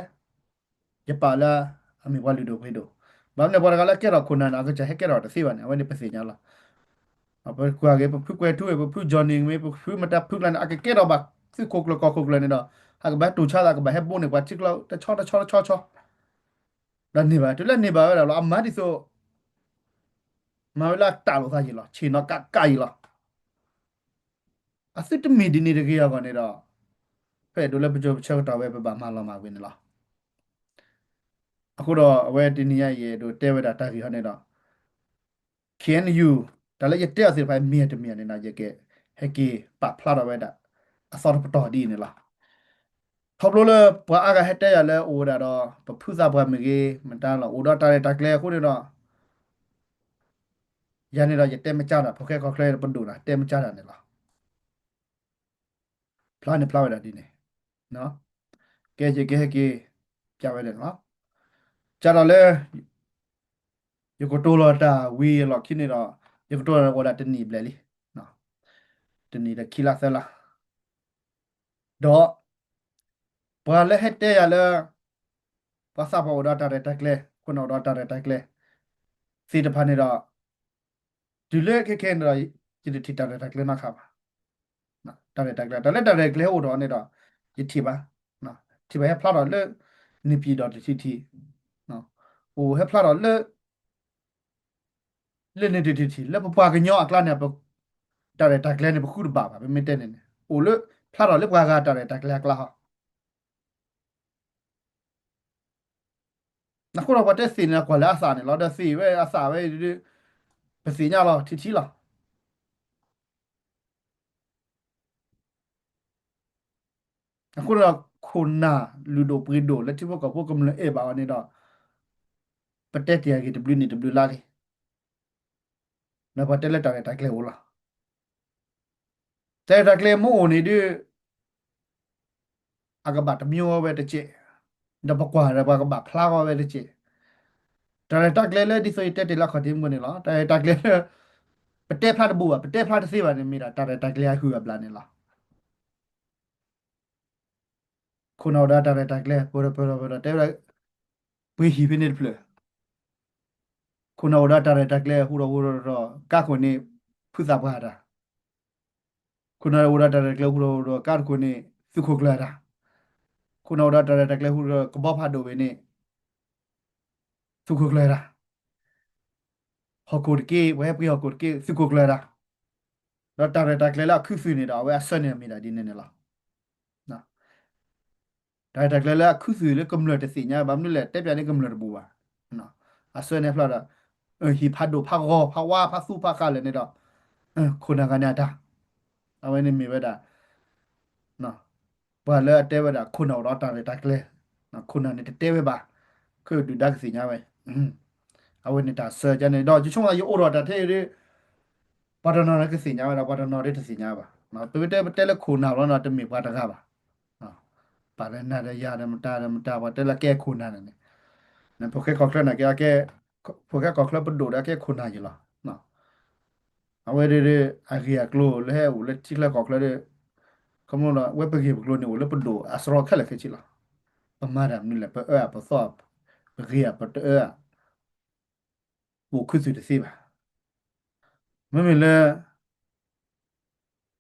ယပာ်လၢအမ့ၢ်ပှၤလုၢ်ဒိၣ်ပှ့ၤဒိၣ်, ဘၣ်မနုၤပှၤတဂၤလၢကဲထီၣ်ခိၣ်နၢ်န့ၣ် အကစၢ်ဟဲကဲထီၣ်တသ့ဘၣ်န့ၣ် အဝဲန့ၣ်ပသ့ၣ်ညါလီၤ. ပကွၢ်က့ၤ ပဖုကွဲၤထူမ့ၢ် ပဖု Johnny မ့ၢ် ပဖုမတၤဖုကျါန့ၣ် အကကဲထီၣ်ဘၣ်သုးခိၣ်ကျၢၢ်ကီၢ်ခိၣ်ကျၢၢ်န့ၣ်ဒီး ဟးကဘၣ်တူၢ်ဆါသး ကဘၣ်ဟဲဘိန့ၢ်ပှၤထံကျိတဆီတဆီတဆီဆီ ဒီးန့ၢ်ဘၣ် တုၤလၢန့ၢ်ဘၣ်ဝဲဒၣ်လီၤ အမၤဒ်သိး မၤဝဲလၢအတၢ်လိာ်သးယံၤလီၤ ဆ့ၣ်နီၤကးကးယံၤလီၤ. အသုတမ့ၢ်ဒ်န့ၣ်တဂ့ၤအဂီၢ်န့ၣ်ဒီး ပအဲၣ်ဒိးလၢပကၠိပဆၢကတီၢ်ဝဲ ပဘၣ်မၤလီၤမၢ်ဝဲန့ၣ်လီၤ. အဃိဒီးအဝဲတနံၤညါအံၤ ယအဲၣ်ဒိးတဲဝဲဒၣ်တၢ်ဂ့ၢ်ဟီန့ၣ်ဒီး ခ့ၣ်အဲၣ်ယူၣ် တၢ်လၢယတဲအီၤသ့ၣ်တဖၣ်မ့ၢ်တမ့ၢ်န့ၣ်ဒီး ယကဟဲက့ၤပာ်ဖျါထီၣ်ဝဲဒၣ် အသီတပတီၢ်ဒ်အံၤန့ၣ်လီၤ. ခီဖျိလၢပှၤအါဂၤဟဲတဲယၤလၢအိၣ်ဝဲဒၣ်ဒီး ပဖုသးပှၢ်မ့ၢ်ဂ့ၤ မတၤလီၤ အိၣ်ဒီးတၢ်ရဲၣ်တၢ်ကျဲၤအဃိန့ၣ်ဒီး ယၤန့ၣ်ဒီးယတဲမကၢ်တၢ် ဖိၣ်ဃဲကီၢ်ချၢပဒိၣ်တၢ် တဲမကၢ်တၢ်န့ၣ်လီၤ. ဖျါန့ၣ်ဖျါဝဲဒၣ်ဒ်န့ၣ်, ကဲယကဟဲက့ၤ ပျးဝဲဒၣ်န့ၣ်လီၤ. ကၢ်ဒီးလၢ ယကတိၤလီၤတၢ်ဝံၤအလီၢ်ခံန့ၣ်ဒီး ယကတိၤလီၤအိၣ်ဒၣ်တနံၣ်ဘျဲၣ်လံ, တနံၣ်ဒီးခံလါသၢလါ ဒီး ပှၤလၢဟဲတဲယၤလၢ ပှၤသးပှၢ်အိၣ်ဒီးတၢ်ရဲၣ်တၢ်ကျဲၤ ခိၣ်နၢ်အိၣ်ဒီးတၢ်ရဲၣ်တၢ်ကျဲၤ သ့ၣ်တဖၣ်န့ၣ်ဒီး တုၤလၢခဲခဲန့ၣ်ဒီး ယတထံၣ်တၢ်ရဲၣ်တၢ်ကျဲၤနီတခါဘၣ်. တၢ်ရဲၣ်တၢ်ကျဲၤ တၢ်လၢတၢ်ရဲၣ်တၢ်ကျဲၤဟဲအိၣ်ထီၣ်န့ၣ်ဒီး ယထံၣ်ဘၣ်, ထံၣ်ဘၣ်ဟဲဖျါထီၣ်လၢ န့ၣ်ပံၤဒီးတထံၣ်ထံၣ်, အိၣ်ဟဲဖျါထီၣ်လၢ လၢန့ၣ်တထံၣ်ထံၣ် လၢပပှၤကညီအကျါန့ၣ် တၢ်ရဲၣ်တၢ်ကျဲၤန့ၣ် ပဃုတဘၣ်ဘၣ် ပမ့ၢ်တဲန့ၣ်န့ၣ် အိၣ်လၢ ဖျါထီၣ်လၢပှၤဂၤတၢ်ရဲၣ်တၢ်ကျဲၤအကျါဟီ အဃိဒီးပှၤတဲသ့ၣ်န့ၣ် ကွၢ်လၢအသးန့ၣ်လီၤ ဒီးသ့ၣ်ဝဲအသးဝဲ ပသ့ၣ်ညါလီၤထံထံလီၤ. အဃိဒီး ခိၣ်နၢ်လုၢ်ဒိၣ်ပှ့ၤဒိၣ်လၢထံဖိကီၢ်ဖိကမျၢၢ်အဲၣ်ဘၣ်အီၤန့ၣ်ဒီး ပတဲတ့ၢ်အဂ့ၢ်တဘျုးနံၣ်တဘျုးလါလံ. ဒီးပှၤတဲလၢတၢ်ရဲၣ်တၢ်ကျဲၤအိၣ်လီၤ. တၢ်ရဲၣ်တၢ်ကျဲၤမ့ၢ်အိၣ်န့ၣ်ဒုး အကဘၣ်တမံၤဝဲတက့ၢ်, ဒီးပကွၢ်ဒီးပှၤကဘၣ်ဖျါဝဲတက့ၢ်. တၢ်ရဲၣ်တၢ်ကျဲၤလၢဒ်သိးယတဲတ့ၢ်လၢအခီၣ်ထံးမုၢ်န့ၣ်လီၤ. တၢ်ရဲၣ်တၢ်ကျဲၤလၢ ပတဲဖျါတဘူးဘၣ် ပတဲဖျါတသ့ဘၣ်န့ၣ် မ့ၢ်ဒၣ်တၢ်ရဲၣ်တၢ်ကျဲၤအဟုၣ်အဘျၣ်န့ၣ်လီၤ. ခိၣ်နၢ်အိၣ်ဒီးတၢ်ရဲၣ်တၢ်ကျဲၤ ပၢၤထီၣ်ပၢၤထီၣ်ပၢၤထီၣ်တဲဝဲဒၣ် ပှ့ၤဟံၣ်ဖဲန့ၣ်တဖျၢၣ်, ခိၣ်နၢ်အိၣ်ဒီးတၢ်ရဲၣ်တၢ်ကျဲၤ ဟူထီၣ်ဟူထီၣ်ထီၣ် ကါခိၣ်န့ၣ် ဖုသးပှၢ်တၢ်, ခိၣ်နၢ်အိၣ်ဒီးတၢ်ရဲၣ်တၢ်ကျဲၤ ဟူထီၣ်ဟူထီၣ် ကါတခိၣ်န့ၣ် သုးခိၣ်ကျၢၢ်တၢ်, ခိၣ်နၢ်အိၣ်ဒီးတၢ်ရဲၣ်တၢ်ကျဲၤ ဟူထီၣ်ကဘီဖးဒိၣ်ဝဲန့ၣ် သုးခိၣ်ကျၢၢ်တၢ် ဟီၣ်ခိၣ်တက့ၢ် ပှၤဟဲပှ့ၤဟီၣ်ခိၣ်တက့ၢ် သုးခိၣ်ကျၢၢ်တၢ်, ဒီးတၢ်ရဲၣ်တၢ်ကျဲၤလၢအခုသူၣ်န့ၣ်ဒီး အဝဲအဆၢန့ၣ်မ့ၢ်ဒၣ်ဒ်န့ၣ်န့ၣ်လီၤ. တၢ်ရဲၣ်တၢ်ကျဲၤလၢအခုသူၣ်လၢကမျၢၢ်တသ့ၣ်ညါ ဘၣ်မနုၤလဲၣ် တဲပျးန့ၣ်ကမျၢၢ်တဘူးဘၣ်. အဆၢန့ၣ်ဖျါဒီး ဟံၣ်ဖးဒိၣ်ဖးဂီၤ ဖးဝါ ဖးသူ ဖးဃာ်လၢာ်န့ၣ်ဒီး ခိၣ်နၢ်ဂၤန့ၣ်အတၢ်, အဝဲန့ၣ်မ့ၢ်ဝဲဒၣ် ပှၤလၢအတဲဝဲဒၣ် ခိၣ်နၢ်အိၣ်ဒီးတၢ်ရဲၣ်တၢ်ကျဲၤ, ခိၣ်နၢ်န့ၣ်တတဲဝဲဘၣ်, ခဲအံၤဒုၣ်ဒါကသ့ၣ်ညါဝဲ, အဝဲန့ၣ်တၢ်ဆၢကန့ၣ် ဒီးယဆိကမိၣ်ယအိၣ်ဒီးတၢ်ထဲအံၤဒ် ပှၤတနီၤကသ့ၣ်ညါဝဲဒီး ပှၤတနီၤဒ်တသ့ၣ်ညါဘၣ်. ပမ့ၢ်တဲပတဲလၢခိၣ်နၢ်လီၤန့ၣ် တမ့ၢ်ပှၤတဂၤဘၣ်. ပာ်လၢနၤဒီးယၤဒီးမတၤဒီးမတၤ ပှၤတဲလၢကဲခိၣ်နၢ်န့ၣ်န့ၣ်, ဖိၣ်ဃဲကီၢ်ချၢန့ၣ်ကဲ, ဖိၣ်ဃဲကီၢ်ချၢပဒိၣ်ဒီးကဲခိၣ်နၢ်ယလီၤ. အဝဲဒၣ်အဂ့ၢ်အကျိၤလၢဟဲအိၣ်လၢထံချၢကီၢ်ချၢဒီး, ခီဖျိလီၤ ဝဲပဂ့ၢ်ပကျိၤန့ၣ်အိၣ်လၢပဒိၣ်အစရီခဲလၢာ်ခဲဆ့လီၤ. ပမၤတၢ်မနုၤလဲၣ်, ပအၢအပသီ, ပဂ့ၤအပတအၢအ, အိၣ်ခူသူၣ်တသ့ဘၣ်. မ့မ့ၢ်လၢ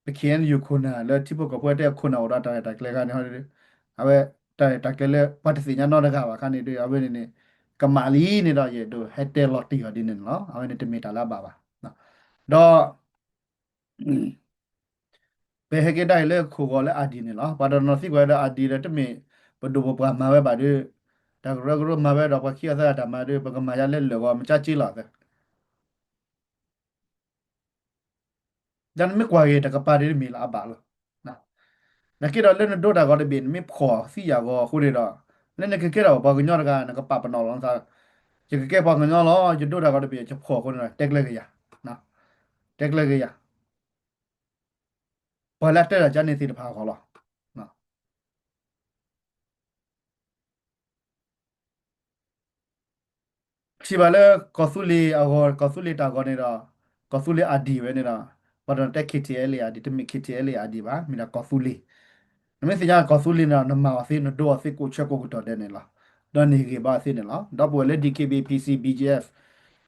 ပ ခ့ၣ်အဲၣ်ယူၣ် ခိၣ်နၢ်လၢထံဖိကီၢ်ဖိတဲခိၣ်နၢ်အိၣ်ဒီးတၢ်ရဲၣ်တၢ်ကျဲၤဂၤန့ၣ်, အဝဲတၢ်ရဲၣ်တၢ်ကျဲၤလၢပှၤတသ့ၣ်ညါနီတဂၤဘၣ်အခါန့ၣ်ဒီး အဝဲန့ၣ်န့ၣ် ကမၣ်လံန့ၣ်ဒီး ယအဲၣ်ဒိးဟဲတဲလီၤတံၢ်အီၤဒ်န့ၣ်န့ၣ်လီၤ. အဝဲန့ၣ်တမ့ၢ်တၢ်လၢအဘၣ်ဘၣ်. ဒီး ပဟဲက့ၤဒၣ်အံၤလၢခိၣ်ဂီၤလၢအဒံၣ်န့ၣ်လီၤ. ပှၤတနီၤသံကွၢ်ဒီးအဒံၣ်ဒီးတမ့ၢ်ပဒိၣ်ပပှၢ်မၤဝဲဘၣ်ဒီး, တၢ်ကရၢကရိမၤဝဲဒီးပှၤခံဂၤသၢဂၤတၢ်မၤဒီး ပကမၤယါလဲလိာ်ဂီၤမကၠါက့လီၤသၢ ဒီးနမ့ၢ်ကွၢ်က့ၤတကပၤဒ်တမ့ၢ်လၢအဘၣ်လီၤ. နက့ၤဒီးလၢနဒိတၢ်ဂီၤတဘ့ၣ် နမ့ၢ်ဖှီၣ်သံယာ်ဂီၤအဃိန့ၣ်ဒီး, လၢနကကဲထီၣ်ပှၤကညီတဂၤ နကပာ်ပနီၣ်လီၤနသး, ယကကဲပှၤကညီလီၤ, ယဒိတၢ်ဂီၤတဘ့ၣ် ယဖှီၣ်အဃိန့ၣ်ဒီး တဲကျဲက့ၤယၤ, တဲကျဲက့ၤယၤ, ပှၤလၢအတဲတၢ်ကန့ၣ်သ့ၣ်တဖၣ်အဂီၢ်လီၤ. ထံၣ်ဘၣ်လၢကီၢ်သူလ့ၤအဂီၢ်, ကီၢ်သူလ့ၤတၢ်ဂီၤန့ၣ်ဒီး, ကီၢ်သူလ့ၤအဒံၣ်ဝဲန့ၣ်ဒီး, ပှၤတနီၤတဲ ခ့ၣ်ထံၣ်အဲလ့ၣ် အဒံၣ်, တမ့ၢ် ခ့ၣ်ထံၣ်အဲလ့ၣ် အဒံၣ်ဘၣ်, မ့ၢ်ဒၣ်ကီၢ်သူလ့ၤ. နမ့ၢ်သ့ၣ်ညါကီၢ်သူလ့ၤန့ၣ်ဒီး နမၤအီၤသ့ နဒိအီၤသ့ ကိးဆၢကိးကတီၢ်ဒဲးန့ၣ်လီၤ. ဒီးနဟ့ၣ်ဂံၢ်ဘါအီၤသ့န့ၣ်လီၤ. ဒီပုၢ်ဝဲၢ်လၢ DKBA PC BGF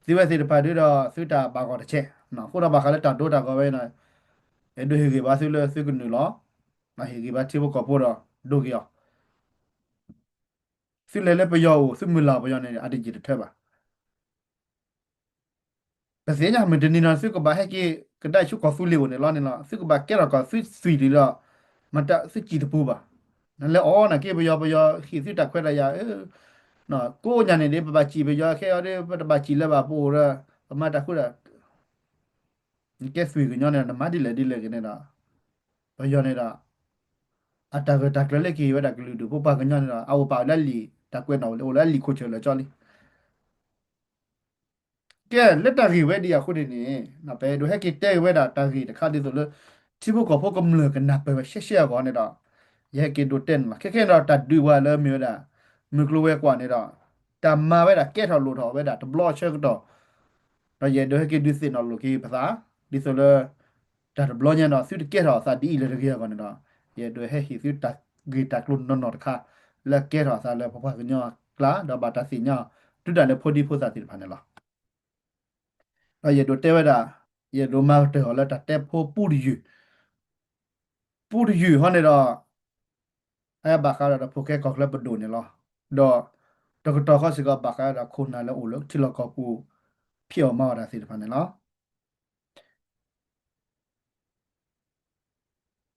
သုဝဲသ့ၣ်တဖၣ်ဒုဒီး သုတၢ်ဘၣ်ဂီၢ်တဆဲး, အဃိဒီးဘၣ်ဃးလၢတၢ်ဒိတၢ်ဂီၤဝဲန့ၣ်, အဲၣ်ဒိးဟ့ၣ်ဂံၢ်ဘါသုလၢသုကနုာ်လီၤ, ဟ့ၣ်ဂံၢ်ဘါထံဖိကီၢ်ဖိဒီးဒိက့ၤအီၤ သုလဲၤလၢပယီၤအိၣ် သုမုၢ်လၢ်ပယီၤန့ၣ် အတယံာ်တထၢဘၣ်. ပသ့ၣ်ညါမုၢ်တနံၤနီၤ သုကဘၣ်ဟဲက့ၤကဒါဆူကီၢ်သူလ့ၤအိၣ်န့ၣ်လီၤန့ၣ်လီၤ. သုကဘၣ်ကဲထီၣ်ကီၢ်သူသွံၣ်န့ၣ်ဒီး, မတၤသုစံၣ်တပူၤဘၣ်. နလဲၤအီၣ်နာ်က့ပယီၤ ပယီၤဟ့ၣ်သုတၢ်ခွဲးတၢ်ယာ်, ကိးညါန့ၣ်ဒ် ပဘၣ်စံၣ်ပယီၤခဲအံၤဒီး ပတဘၣ်စံၣ်လၢၤဘၣ် ပအိၣ်ဒီး ပမၤတၢ်ဃုတၢ် နကဲသွံၣ်ကညီန့ၣ်ဒီး နမၤဒ်လဲၣ်ဒ်လဲၣ်ဂ့ၤန့ၣ်ဒီး, ပယီၤန့ၣ်ဒီး အတၢ်ဂၢၢ်တၢ်ကျၢၤလၢကဟ့ၣ်ဝဲဒၣ်ကလုာ်ဒူၣ်ဖိပှၤကညီန့ၣ်ဒီး အအိၣ်ပာ်လၢအလံာ်တၢ်ကွဲးနီၣ်ဝဲလံ အိၣ်လၢအလံာ်ခိၣ်ဆၢၣ်လၢာ်ကၠီလံ. ကဲ လၢတၢ်ဂ့ၢ်ဝဲဒ်အံၤအဃိန့ၣ်န့ၣ်, ပအဲၣ်ဒိးဟဲက့ၤတဲဝဲဒၣ်တၢ်ဂ့ၢ်တခါဒ်သိးလၢ ထံဖိကီၢ်ဖိကမျၢၢ်ကနၢ်ပၢၢ်ဝဲရှဲရှဲအဂီၢ်န့ၣ်ဒီး, ယဟဲက့ၤဒိးတဲန့ၣ်လီၤ. ခဲခဲဒီးတၢ်ဒုးပှၤလၢမ့ၢ်ဝဲဒၣ် မုၢ်ကျိၤဝဲၤကွာ်န့ၣ်ဒီး, တၢ်မၤဝဲဒၣ်ကဲထီၣ်လိၣ်ထီၣ်ဝဲဒၣ်တဘျီအဆၢကတီၢ် ဒီးယအဲၣ်ဒိးဟဲက့ၤဒုးသ့ၣ်နီၣ်လိာ်က့ၤပသး, ဒ်သိးလၢ တၢ်တဘျီညါဒီး သုတကဲထီၣ်အသးဒ်အံၤလၢၤတဂ့ၤအဂီၢ်န့ၣ်ဒီး, ယအဲၣ်ဒိးဟဲဟ့ၣ်သုတၢ်ဂ့ၢ်တၢ်ကျိၤနီၢ်နီၢ်တခါ လၢကဲထီၣ်အသးလၢပပှၤကညီအကျါ ဒီးဘၣ်တၢ်သ့ၣ်ညါ တုၤဒၣ်လၢဖိဒံဖိသၣ်သ့ၣ်တဖၣ်န့ၣ်လီၤ. ဒီးယအဲၣ်ဒိးတဲဝဲဒၣ်, ယအဲၣ်ဒိးမၤကတၢၢ်အီၤလၢတၢ်တဲဖိပူတယုၢ်, ပူတယုၢ်ဟီန့ၣ်ဒီး အဘၣ်ဃးဒီးဖိၣ်ဃဲကီၢ်ချၢပဒိၣ်န့ၣ်လီၤ. ဒီးတကတီၢ်ဃီစ့ၢ်ကီးဘၣ်ဃးဒီးခိၣ်နၢ်လၢအိၣ်လၢထံလီၢ်ကီၢ်ပူၤ ဖံးအီၣ်မၤအီၣ်တၢ်သ့ၣ်တဖၣ်န့ၣ်လီၤ.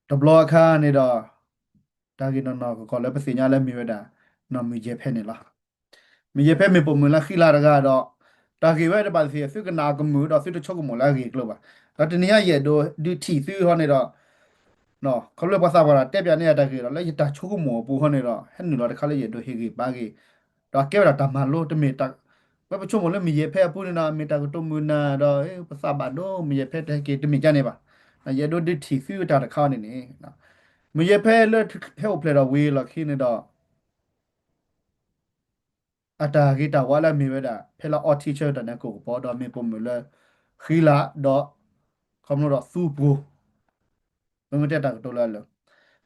တဘျီအခါန့ၣ်ဒီး တၢ်ဂ့ၢ်နီၢ်နီၢ်ကကီၢ်လၢပသ့ၣ်ညါလၢမ့ၢ်ဝဲဒၣ် နီၢ်မုၢ်ယဲၢ်ဖဲန့ၣ်လီၤ. မုၢ်ယဲၢ်ဖဲမ့ၢ်ပိာ်မုၣ်လၢဃံလၤတဂၤဒီး, တၢ်ဂ့ၢ်ဝဲတဘၣ်သ့ၣ် သုကနၣ်အကမုာ်ဒီးသုတဆိကမိၣ်လၢအဂ့ၢ်အကျိၤဘၣ်. ဒီးတနံၤညါယအဲၣ်ဒိးဒုးထံၣ်သုဟီန့ၣ်ဒီး, ခီဖျိပှၤသးပှၢ်ဒီးတဲပၠးန့ၢ်ယၤတၢ်ဂ့ၢ်ဒီး လၢယတၢ်ဆိကမိၣ်အပူၤဟီန့ၣ်ဒီး ဟဲနုာ်လီၤတခါလၢယအဲၣ်ဒိးဟ့ၣ်ဂံၢ်ဘါဂ့ၢ်, ဒီးကဲဝဲဒၣ်တၢ်မၤလိတမ့ၢ် ဝဲပဆိကမိၣ်လၢမုၢ်ယဲၢ်ဖဲအပူၤန့ၣ်ဒီး မ့ၢ်တၢ်ကတိၤမုာ်နၢ်ဒီး ပသးဘၣ်ဒိ မုၢ်ယဲၢ်ဖဲတဟဲက့ၤတမ့ၢ်ကါန့ၣ်ဘၣ်. ယအဲၣ်ဒိးဒုးထံၣ်သုတၢ်တခါန့ၣ်န့ၣ်, မုၢ်ယဲၢ်ဖဲလၢဟဲအိၣ်ဖျဲၣ်ဒီးဝံၤလီၢ်ခံန့ၣ်ဒီး အတၢ်ဂ့ၤတၢ်ဝါလၢအမ့ၢ်ဝဲဒၣ် ဖဲလၢအီထံဆၢကတီၢ်န့ၣ် ကိၣ်ကပီၤဒီးမ့ၢ်ပိာ်မုၣ်လၢ ဃံလၤဒီး ခီဖျိဒီးသူပှိၤ, ပမ့ၢ်တဲတၢ်ကတိၤလၢအလၢာ်,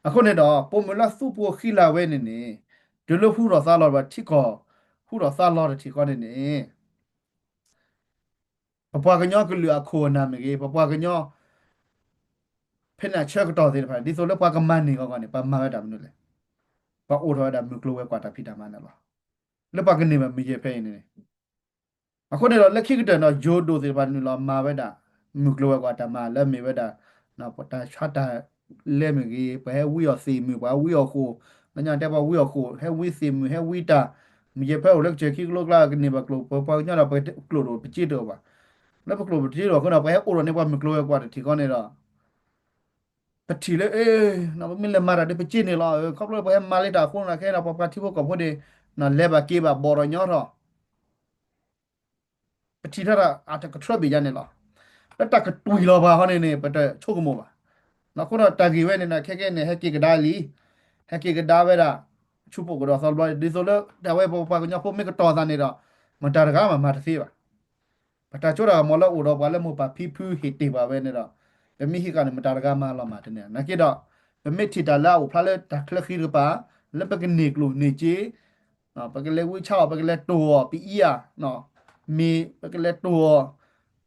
အဃိန့ၣ်ဒီး ပိာ်မုၣ်လၢသူပှိၤဃံလၤဝဲန့ၣ်န့ၣ်, တုၤလၢဟူထီၣ်သါလီၤဘၣ်ထံကီၢ်, ဟူထီၣ်သါလီၤတထံၣ်ဃီန့ၣ်န့ၣ် ပပှၤကညီကလုာ်အခိၣ်အနၢ်မ့ၢ်ဂ့ၤ, ပပှၤကညီ ဖဲန့ၣ်အဆၢကတီၢ်သ့ၣ်တဖၣ် ဒ်သိးလၢပှၤကမၤန့ၢ်အဂီၢ်န့ၣ် ပှၤမၤဝဲတၢ်မနုၤလဲၣ်. ပှၤအိးထီၣ်ဝဲဒၣ်မုၢ်ကျိၤဝဲၤကွာ်တၢ်ဖံးတၢ်မၤန့ၣ်လီၤ. လၢပှၤကန့ၢ်ဘၣ်မုၢ်ယဲၢ်ဖဲအံၤန့ၣ်, အဃိန့ၣ်ဒီး လၢခံကတၢၢ်န့ၣ် ယိၤဒိၣ်သ့ၣ်တဖၣ်နုာ်လီၤမၤဝဲဒၣ် မုၢ်ကျိၤဝဲၤကွာ်တၢ်မၤလၢအမ့ၢ်ဝဲဒၣ် တၢ်ဆါတၢ်လဲမ့ၢ်ဂ့ၤ, ပှၤဟဲဝံအီၤသ့ၣ်မုၢ်, ပှၤဟဲဝံအီၤဃိာ်, လၢညါတဲပှၤဝံအီၤဃိာ်, ဟဲဝံသ့ၣ်မုၢ်, ဟဲဝံတၢ်, မုၢ်ယဲၢ်ဖဲအိၣ်လၢကစၢၢ်ခံကလိကျါ ကန့ၢ်ဘၣ်ကျိာ်, ပပှၤကညီဒီးပကျိာ်ဒိၣ်ပစ့တအိၣ်ဘၣ်. လၢပကျိာ်ပစ့တအိၣ်အဃိန့ၣ် ပှၤဟဲအိးထီၣ်န့ၢ်ပှၤမုၢ်ကျိၤဝဲၤကွာ်တထံၣ်ဃီန့ၣ်ဒီး ပထံၣ်လၢ အ့, ပမ့ၢ်လဲၤမၤတၢ်ဒီးပစ့န့ၣ်လီၤ. ခီဖျိပှၤဟဲမၤလၢတၢ်အဃိန့ၣ် ခဲဒီးပှၤထံဖိကီၢ်ဖိန့ၣ် လဲၤဘၣ်က့ၤဘၣ်ဘီၣ်ဒီးညီထီၣ် ပထံၣ်ထီၣ်တၢ်အတကထြၢဘ့ၣ်ယါန့ၣ်လီၤ. လၢတၢ်ကတွံၢ်လီၤပှၤဟီန့ၣ်န့ၣ် ပတဆိကမိၣ်ဘၣ်. အဃိဒီးတၢ်ဂ့ၢ်ဝဲန့ၣ် ခဲကဲန့ၣ် ဟဲက့ၤကဒါလံ. ဟဲက့ၤကဒါဝဲဒၣ် ဆူပအိၣ်ကဒီးသီတဘျီ ဒ်သိးလၢ တၢ်ဝဲပပှၤကညီဖိမ့ၢ်ကတီၤသးန့ၣ်ဒီး မတၤတဂၤမၤမၤတသ့ဘၣ်. ပတၢ်ကၠိတၢ်ကမီၤလၢအိၣ်ဒီးပှၤလၢမိၢ်ပၢ်ဖံဖုဟ့ၣ်တ့ၢ်ပှၤဝဲန့ၣ်ဒီး ပမ့ၢ်ဟံးဃာ်န့ၣ် မတၤတဂၤမၤလီၤမၢ်တန့ၣ် နာ်က့ဒီး ပမ့ၢ်ထံၣ်တၢ်လၢအအိၣ်ဖျါလၢတၢ်ချၢဃံတကပၤ လၢပကန့ၢ်ကျိၣ်န့ၢ်စ့ ပကလဲၤဝံဆါအီၤ ပကလဲၤတိၢ်အီၤ ပအံၤဧါ, မ့ၢ်ပကလဲၤတိၢ်အ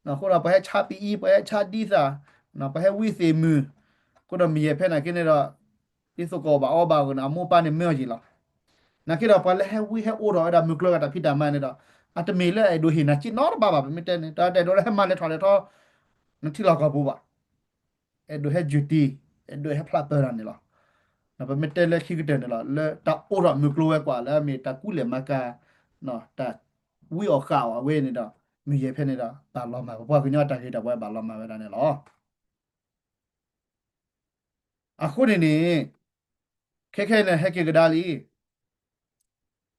ီၤ, အဃိဒီးပှၤဟဲဆါပအံၤ ပှၤဟဲဆါဒ်သၣ်, ပှၤဟဲဝံသ့ၣ်မုၢ်, အဃိဒီးမုၢ်ယဲၢ်ဖဲန့ၣ်က့န့ၣ်ဒီး ဒ်သိးကအီၣ်ဘၣ်အီဘၣ်အဂီၢ်န့ၣ် အမိၢ်ပၢ်န့ၣ်မၢအီၤယံာ်လီၤ. နာ်က့ဒီးပှၤလၢဟဲဝံဟဲအိၣ်ထီၣ်ဝဲဒၣ်မုၢ်ကျိၤဝဲၤကွာ်တၢ်ဖံးတၢ်မၤန့ၣ်ဒီး အတမ့ၢ်လၢအဲၣ်ဒိးဟ့ၣ်နၤစ့နီတဘ့ၣ်ဘၣ် ပမ့ၢ်တဲန့ၣ် တၢ်အဲၣ်ဒိးလၢဟဲမၤလဲၤထီၣ်လဲၤထီ နထံလီၢ်ကီၢ်ပူၤဘၣ်. အဲၣ်ဒိးဟဲယုၢ်တံၢ်, အဲၣ်ဒိးဟဲဖျါပၢၢ်တၢ်န့ၣ်လီၤ. ပမ့ၢ်တဲလၢခံကတၢၢ်န့ၣ်လီၤ လၢတၢ်အိးထီၣ်မုၢ်ကျိၤဝဲၤကွာ်လၢအမ့ၢ်တၢ်ကူလဲၢ်မၤကၤ, တၢ်ဝံအီၣ်ဃာ်အီၣ်အဝဲန့ၣ်ဒီး မုၢ်ယဲၢ်ဖဲန့ၣ်ဒီး ဘၣ်လီၤမၢ် ပပှၤကညီတၢ်ဂ့ၤတၢ်ဝါဘၣ်လီၤမၢ်ဝဲဒၣ်န့ၣ်လီၤ. အဃိန့ၣ်န့ၣ် ခဲခဲအံၤန့ၣ် ဟဲက့ၤကဒါလံ.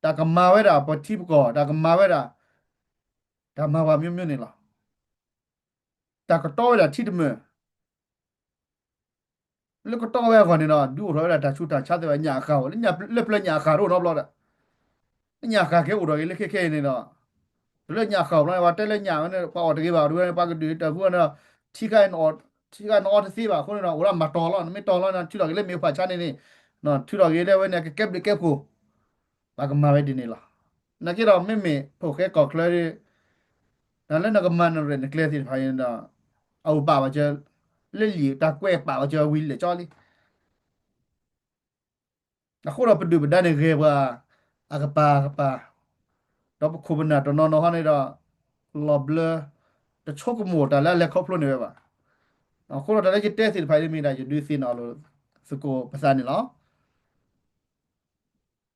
တၢ်ကမၤဝဲဒၣ်ပထံပကီၢ် တၢ်ကမၤဝဲဒၣ် တၢ်မၤပှၤမျိုးမျိုးန့ၣ်လီၤ. တၢ်ကတီဝဲဒၣ်ထံတမၢၢ် လၢကတီဝဲအဂီၢ်န့ၣ်ဒီး ဒုးအိၣ်ထီၣ်ဝဲဒၣ်တၢ်ဆူးတၢ်ဆါသ့ၣ်တဖၣ် ညၣ်အဃၢ်အိၣ် လၢပျၢၤညၣ်အဃၢ်တအိၣ်နီတဘျီဒီး လၢညၣ်အဃၢ်က့ၤအိၣ်ထီၣ်က့ၤလၢခဲခဲအံၤန့ၣ်ဒီး တုၤလၢညၣ်အဃၢ်အိၣ်ဘျီန့ၣ် ပှၤတဲလၢညၣ်ဝဲန့ၣ် ပှၤအီၣ်တဂ့ၤဘၣ် အီၣ်တဂ့ၤန့ၣ် ပှၤကဒုးတၢ်ဃူန့ၣ်ဒီး ထံခါအံၤနအီၣ်တသ့ဘၣ်အဃိန့ၣ်ဒီး အိၣ်ဒၣ်မၤတီၤလီၤ နမ့ၢ်တီၤလီၤန့ၣ် ထုးထီၣ်က့ၤလၢမ့ၤဖးဆါန့ၣ်န့ၣ် ထုးထီၣ်က့ၤလၢအဝဲန့ၣ် ကကဲဘျုးကဲဖှိၣ် ပှၤကမၤဝဲဒ်န့ၣ်လီၤ. နာ်က့ဒီးမ့မ့ၢ်ဖိၣ်ဃဲကီၢ်ချၢ တၢ်လၢနကမၤနရဲၣ်နကျဲၤသ့ၣ်တဖၣ်အံၤန့ၣ်ဒီး အအိၣ်ပာ်ဝဲစၢၤ လၢလံာ်တၢ်ကွဲးပာ်ဝဲစၢၤဝံၤလဲၣ်ကၠီလံ. အဃိဒီးပဒုၣ်ပဒါန့ၣ်ဂဲၤပှၤ အကပၤကပၤ ဒီးပခိၣ်ပနၢ်တနီၤနီၤဟီန့ၣ်ဒီး လီၤဘျၢ တဆိကမိၣ်တၢ်လၢအလဲၤခီဖျိန့ၢ်ဝဲဘၣ်. အဃိဒီးတၢ်လၢယတဲသ့ၣ်တဖၣ်အံၤမ့ၢ်ဒၣ်ယဒုးသ့ၣ်နီၣ်လိာ်သကိးပသးန့ၣ်လီၤ.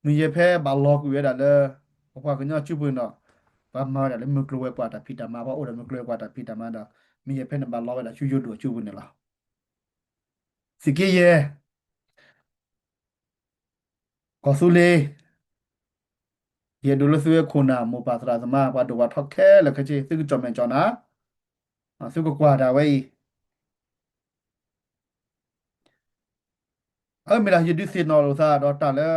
မုၢ်ယဲၢ်ဖဲဘၣ်လီၤကွံာ်ဝဲဒၣ်လၢ ပပှၤကညီစုပူၤန့ၣ်ဒီး ပှၤမၤဝဲဒၣ်လၢမုၢ်ကျိၤဝဲၤကွာ်တၢ်ဖံးတၢ်မၤ ပှၤအိၣ်ဒီးမုၢ်ကျိၤဝဲၤကွာ်တၢ်ဖံးတၢ်မၤဒီး မုၢ်ယဲၢ်ဖဲန့ၣ်ဘၣ်လီၤဝဲဒၣ်ဆူယိၤဒိၣ်အစုပူၤန့ၣ်လီၤ. သုးက့ယဲၢ် ကီၢ်သူလ့ၤ ယအဲၣ်ဒိးလၢသုဝဲခိၣ်နၢ် မိၢ်ပၢ်သရၣ်သမါ ပှၤဒိၣ်ပှၤထီခဲလၢာ်ခဲဆ့ သုကကၠီၣ်မဲာ်ကၠီၣ်နါ သုကကွၢ်တၢ်ဝဲအံၤ အမ့ၢ်ဒၣ်ယဒုးသ့ၣ်နီၣ်လိာ်သးဒီးတၢ်လၢ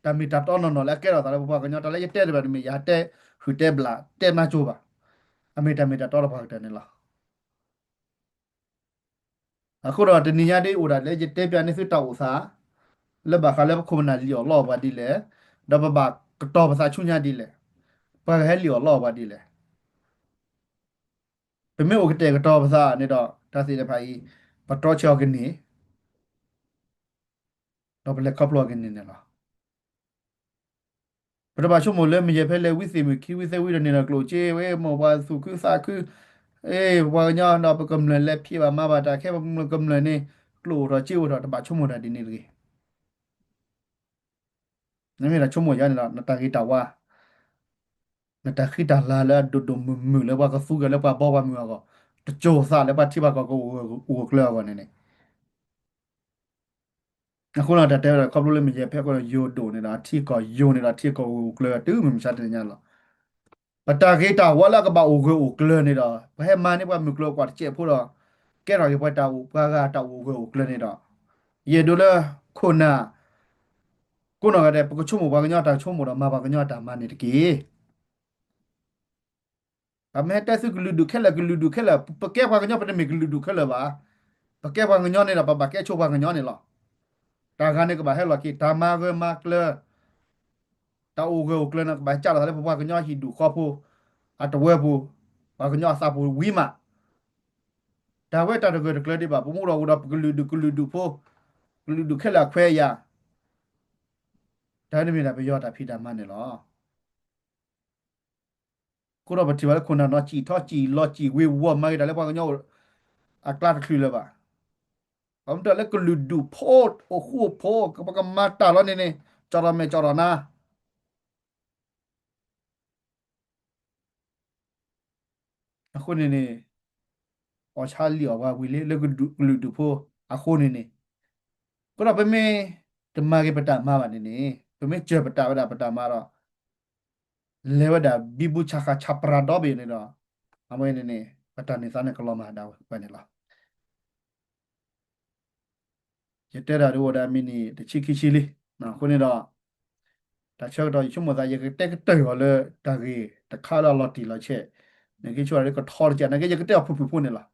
တၢ်မ့ၢ်တၢ်တီနီၢ်နီၢ်လၢအကဲထီၣ်သးလၢပပှၤကညီ တၢ်လၢယတဲတဖၣ်တမ့ၢ် ယတဲဃုာ်တဲဘျးတဲနါကၠိဘၣ်. အမ့ၢ်တၢ်မ့ၢ်တၢ်တီလၢပှၤကတၢၢ်န့ၣ်လီၤ. အဃိဒီးတနံၤညါဒ်အိၣ်ဒၣ်လၢယတဲပျးန့ၢ်သုတၢ်အိၣ်သး လၢဘၣ်ဃးလၢပခိၣ်ပနၢ်လံၣ်အီၣ်လီအီၣ်ပှၤဒ်လဲၣ်, ဒီးပဘၣ်ကတီၤပသးဆူညါဒ်လဲၣ်, ပှၤကဟဲလံၣ်အီၣ်လီအီၣ်ပှၤဒ်လဲၣ်. ပမ့ၢ်အိၣ်ကတဲာ်ကတီၤပသးန့ၣ်ဒီး တၢ်သ့ၣ်တဖၣ်အံၤ ပတြီဆၢအီၤကန့ၢ် ဒီးပလဲၤခီဖျိအီၤကန့ၢ်န့ၣ်လီၤ. ပတဘၣ်ဆိကမိၣ်လၢမုၢ်ယဲၢ်ဖဲလဲၤဝံသ့ၣ်မုၢ်ခံဝံသၢဝံဒီးန့ၣ်ဒီးကျိၣ်စ့ဝဲ မိၢ်ပှၤသူၣ်ခုသးခု, အ့ ပှၤကညီဒီးပကမျၢၢ်လဲၤဖံးဘၣ်မၤဘၣ်တၢ်ခဲ ပကမျၢၢ်ကမျၢၢ်န့ၣ် ကျိၣ်အိၣ်ထီၣ်စ့အိၣ်ထီၣ် တဘၣ်ဆိကမိၣ်တၢ်ဒ်န့ၣ်တဂ့ၤ. နမ့ၢ်တၢ်ဆိကမိၣ်ယါန့ၣ်ဒီး နတၢ်ဂ့ၤတၢ်ဝါ နတၢ်ဃံတၢ်လၤလၢအဒိၣ်ဒိၣ်မုၢ်မုၢ်လၢပှၤကသူက့ၤလၢပှၤဘီပှၤမုၢ်အဂီၢ် တစိၤသးလၢပှၤထံပှၤကီၢ်ကအိၣ်ဂၢၢ်အိၣ်ကျၢၤအဂီၢ်န့ၣ်န့ၣ် အဃိဒီးတၢ်တဲဝဲဒၣ်ခီဖျိလၢမုၢ်ယဲၢ်ဖဲအဃိဒီးယိၤဒိၣ်န့ၣ်ဒီး အထံကီၢ်ယိၤန့ၣ်ဒီး အထံကီၢ်အိၣ်ဂၢၢ်အိၣ်ကျၢၤတုၤမုၢ်မဆါတနံၤညါလီၤ. ပတၢ်ဂ့ၤတၢ်ဝါလၢအကဘၣ်အိၣ်ဂၢၢ်အိၣ်ကျၢၤန့ၣ်ဒီး ပဟဲမၤန့ၢ်ပှၤမုၢ်ကျိၤဝဲၤကွာ်တစဲးဖိဒီး ကဲထီၣ်က့ၤပှၤတၢ်အိၣ်ပှၤဂၤတၢ်အိၣ်ဂၢၢ်အိၣ်ကျၢၤန့ၣ်ဒီး ယအဲၣ်ဒိးလၢခိၣ်နၢ် ကိးနီၢ်ဂၤဒဲး ပကဆိကမိၣ်ပှၤကညီတၢ်ဆိကမိၣ်ဒီးမၤပှၤကညီတၢ်မၤန့ၣ်တက့ၢ်. ပမ့ၢ်ဟဲတဲသုကလုာ်ဒူၣ်ခဲလၢာ် ကလုာ်ဒူၣ်ခဲလၢာ် ပကဲပှၤကညီပတမ့ၢ်ကလုာ်ဒူၣ်ခဲလၢာ်ဘၣ်. ပကဲပှၤကညီန့ၣ်ဒီး ပဘၣ်ကဲဆိပှၤကညီန့ၣ်လီၤ. တၢ်ဂၤန့ၣ်ကဘၣ်ဟဲလီၤက့ၤ တၢ်မၤဂၢၢ်မၤကျၢၤ တၢ်အိၣ်ဂၢၢ်အိၣ်ကျၢၤန့ၣ် ကဘၣ်ကးထီၣ်သးလၢပပှၤကညီဟံၣ်ဒူၣ်ဃီဖိ အတဝၢပူၤ ပှၤကညီအသးပူၤဝံၤမး တၢ်ဝဲတၢ်တဂၢၢ်တကျၢၤဒံးဘၣ် ပမူဒီးအိၣ်ဒီးပကလုာ်ဒူၣ်ကလုာ်ဒူၣ်ဖိ ကလုာ်ဒူၣ်ခဲလၢာ်အခွဲးအယာ် တၢ်ဝဲန့ၣ်မ့ၢ်ဒၣ်ပယီၤတၢ်ဖံးတၢ်မၤန့ၣ်လီၤ. အဃိဒီးပထံၣ်ဘၣ်လၢခိၣ်နၢ်နီၢ်စံၣ်ထီၣ်စံၣ်လီၤစံၣ်ဝ့ၤဝီၤမၤဂ့ၤတၢ်လၢပှၤကညီအကျါတချုးလၢၤဘၣ်. ပမ့ၢ်တဲလၢကလုာ်ဒူၣ်ဖိ အိၣ်ဃူအိၣ်ဖိး ပကမၤတၢ်လီၤန့ၣ်န့ၣ် ကၠီၣ်ထီၣ်မဲာ်ကၠီၣ်ထီၣ်နါ အဃိန့ၣ်န့ၣ် အီၣ်ဆါလံာ်အီၣ်ပှၤဝံၤလံ လၢကလုာ်ဒူၣ်ဖိအဃိန့ၣ်န့ၣ် အဃိဒီးပမ့ၢ်တမၤက့ၤပတၢ်မၤဘၣ်န့ၣ်န့ၣ် ပမ့ၢ်စၢၤပတၢ်ဝဲဒၣ်ပတၢ်မၤဒီး လဲၤဝဲဒၣ်ဘံဘူဆးဃၤဆးပြးဒီဘ့ၣ်န့ၣ်ဒီး အဝဲန့ၣ်န့ၣ် ပတၢ်န့ၢ်သါန့ၣ်ကလီၤမၢ်ဒၣ်ဝဲန့ၣ်လီၤ. ယတဲတၢ်ဒ်အိၣ်ဒၣ်မံးနံးတဆံခံဆံလံ. အဃိန့ၣ်ဒီး တၢ်ဆၢကတီၢ်ယဆိကမိၣ်သး ယကတဲကတၢၢ်အီၤလၢတၢ်ဂ့ၢ်တခါလၢအလီၤတံၢ်လီၤဆဲး, နက့ဆိၣ်တၢ်လၢကထီတက့ၢ် နာ်က့ယကတဲအီၤဖုၣ်ဖုၣ်ဖိန့ၣ်လီၤ.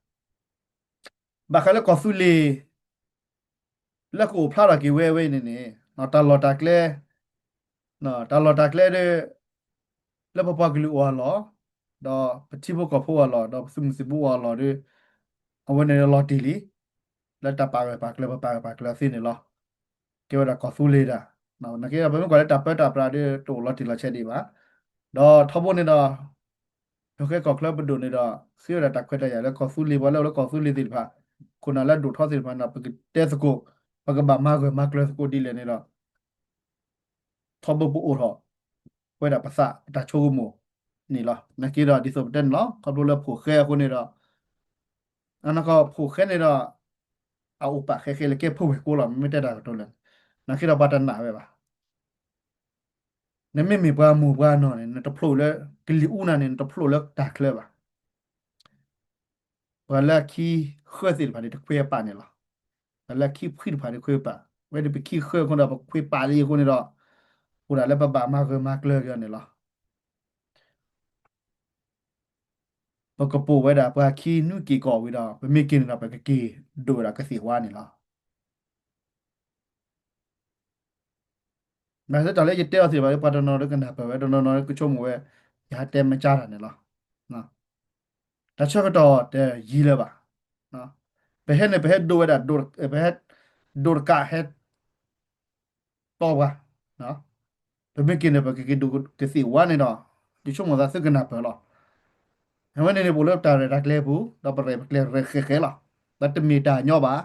ဘၣ်ဃးလၢကီၢ်သူလ့ၤ လၢကအိၣ်ဖျါထီၣ်က့ၤဝဲအဝဲအံၤန့ၣ်န့ၣ် တၢ်လီၢ်တၢ်ကျဲ တၢ်လီၢ်တၢ်ကျဲဒီး လၢပပှၤကလုာ်အိၣ်အလီၢ်, ဒီးပထံဖိကီၢ်ဖိအိၣ်အလီၢ်, ဒီးပသုးမုၢ်သံၣ်ဘိအိၣ်အလီၢ်ဒီး အဝဲန့ၣ်လီၤတံၢ်လံ. လၢတၢ်ပာ်ဂၢၢ်ပာ်ကျၢၤ ပပာ်ဂၢၢ်ပာ်ကျၢၤသ့န့ၣ်လီၤ. ကဲဝဲဒၣ်ကီၢ်သူလ့ၤတၢ်, နာ်က့ဒီး ပမ့ၢ်ကွၢ်လၢတၢ်ပၢတၢ်ပြးဒီး တအိၣ်လီၤတံၢ်လီၤဆဲးဒံးဘၣ်. ဒီးထီဘိန့ၣ်ဒီး ဖိၣ်ဃဲကီၢ်ချၢပဒိၣ်န့ၣ်ဒီး ဃ့ဝဲဒၣ်တၢ်ခွဲးတၢ်ယာ်လၢကီၢ်သူလ့ၤ ပှၤလၢအိၣ်လၢကီၢ်သူလ့ၤသ့ၣ်တဖၣ်, ခိၣ်နၢ်လၢအဒိၣ်ထီသ့ၣ်တဖၣ်န့ၣ်ဒီး ပကတဲသကိး, ပကဘၣ်မၤဂၢၢ်မၤကျၢၤသကိးဒ်လဲၣ်န့ၣ်ဒီး ထီဘိပအိၣ်ထီၣ်ဝဲဒၣ်ပသး ပတၢ်ဆိကမိၣ်န့ၣ်လီၤ. နာ်က့ဒီးဒ်သိးပတဲန့ၣ်လီၤ ခီဖျိလၢဖိၣ်ဃဲအဃိန့ၣ်ဒီး အနီၢ်ကီၢ်ဖိၣ်ဃဲန့ၣ်ဒီး အအိၣ်ပာ်ဃဲဃဲလၢကဲဖိဝဲၢ်ကိလီၤ မ့မ့ၢ်တဲတၢ်ကတိၤလၢ နာ်က့ဒီးပှၤတနာ်ဝဲဘၣ်. နမ့မ့ၢ်ပှၤမိၢ်ပှၤနီၢ်န့ၣ် နတဖျိးလၢ ကလံၤအူနၤန့ၣ် နတဖျိးလၢတၢ်ချၢဘၣ်. ပှၤလၢအခံဃၢသ့ၣ်တဖၣ်န့ၣ် တခွဲးပာ်န့ၣ်လီၤ. ပှၤလၢအခံဖှံတဖၣ်န့ၣ်ခွဲးပာ်, ဝဲဒၣ်ပခံဃၢအဃိဒီး ပခွဲးပာ်လံအဃိန့ၣ်ဒီး အိၣ်ဒၣ်လၢပဘၣ်မၤဂၢၢ်မၤကျၢၤက့ၤအီၤန့ၣ်လီၤ. ပကပိာ်ဝဲဒၣ်ပှၤခံနွံက့ၤကီၢ်ဝံၤဒီး ပမ့ၢ်က့ၤန့ၣ်ဒီး ပကက့ၤဒိၣ်ဝဲဒၣ်ကသ့ၣ်ဝါန့ၣ်လီၤ. ဘၣ်ဆၣ်တၢ်လၢယတဲအီၤသ့ၣ်တဖၣ် ပှၤတနီၤနီၤကနၢ်ပၢၢ်ဝဲ တနီၤနီၤကဆိကမိၣ်ဝဲ ယဟးတဲမကၢ်တၢ်န့ၣ်လီၤ. တၢ်ဆၢကတီၢ်တယံၤလၢၤဘၣ်. ပဟဲန့ၣ် ပဟဲဒိးဝဲဒၣ် ပဟဲဒိးတကးဟဲ တီပှၤ, ပမ့ၢ်က့ၤန့ၣ် ပကက့ၤဒိးကသ့ၣ်ဝါန့ၣ်ဒီး ယဆိကမိၣ်သးသုကနၢ်ပၢၢ်လီၤ. အဝဲန့ၣ်န့ၣ် ပအိၣ်လၢတၢ်ရဲၣ်တၢ်ကျဲၤပူၤ ဒီးပရဲၣ်ပကျဲၤရဲၣ်ဃဲၤဃဲၤလီၤ. ပတမ့ၢ်တၢ်ညီဘၣ်.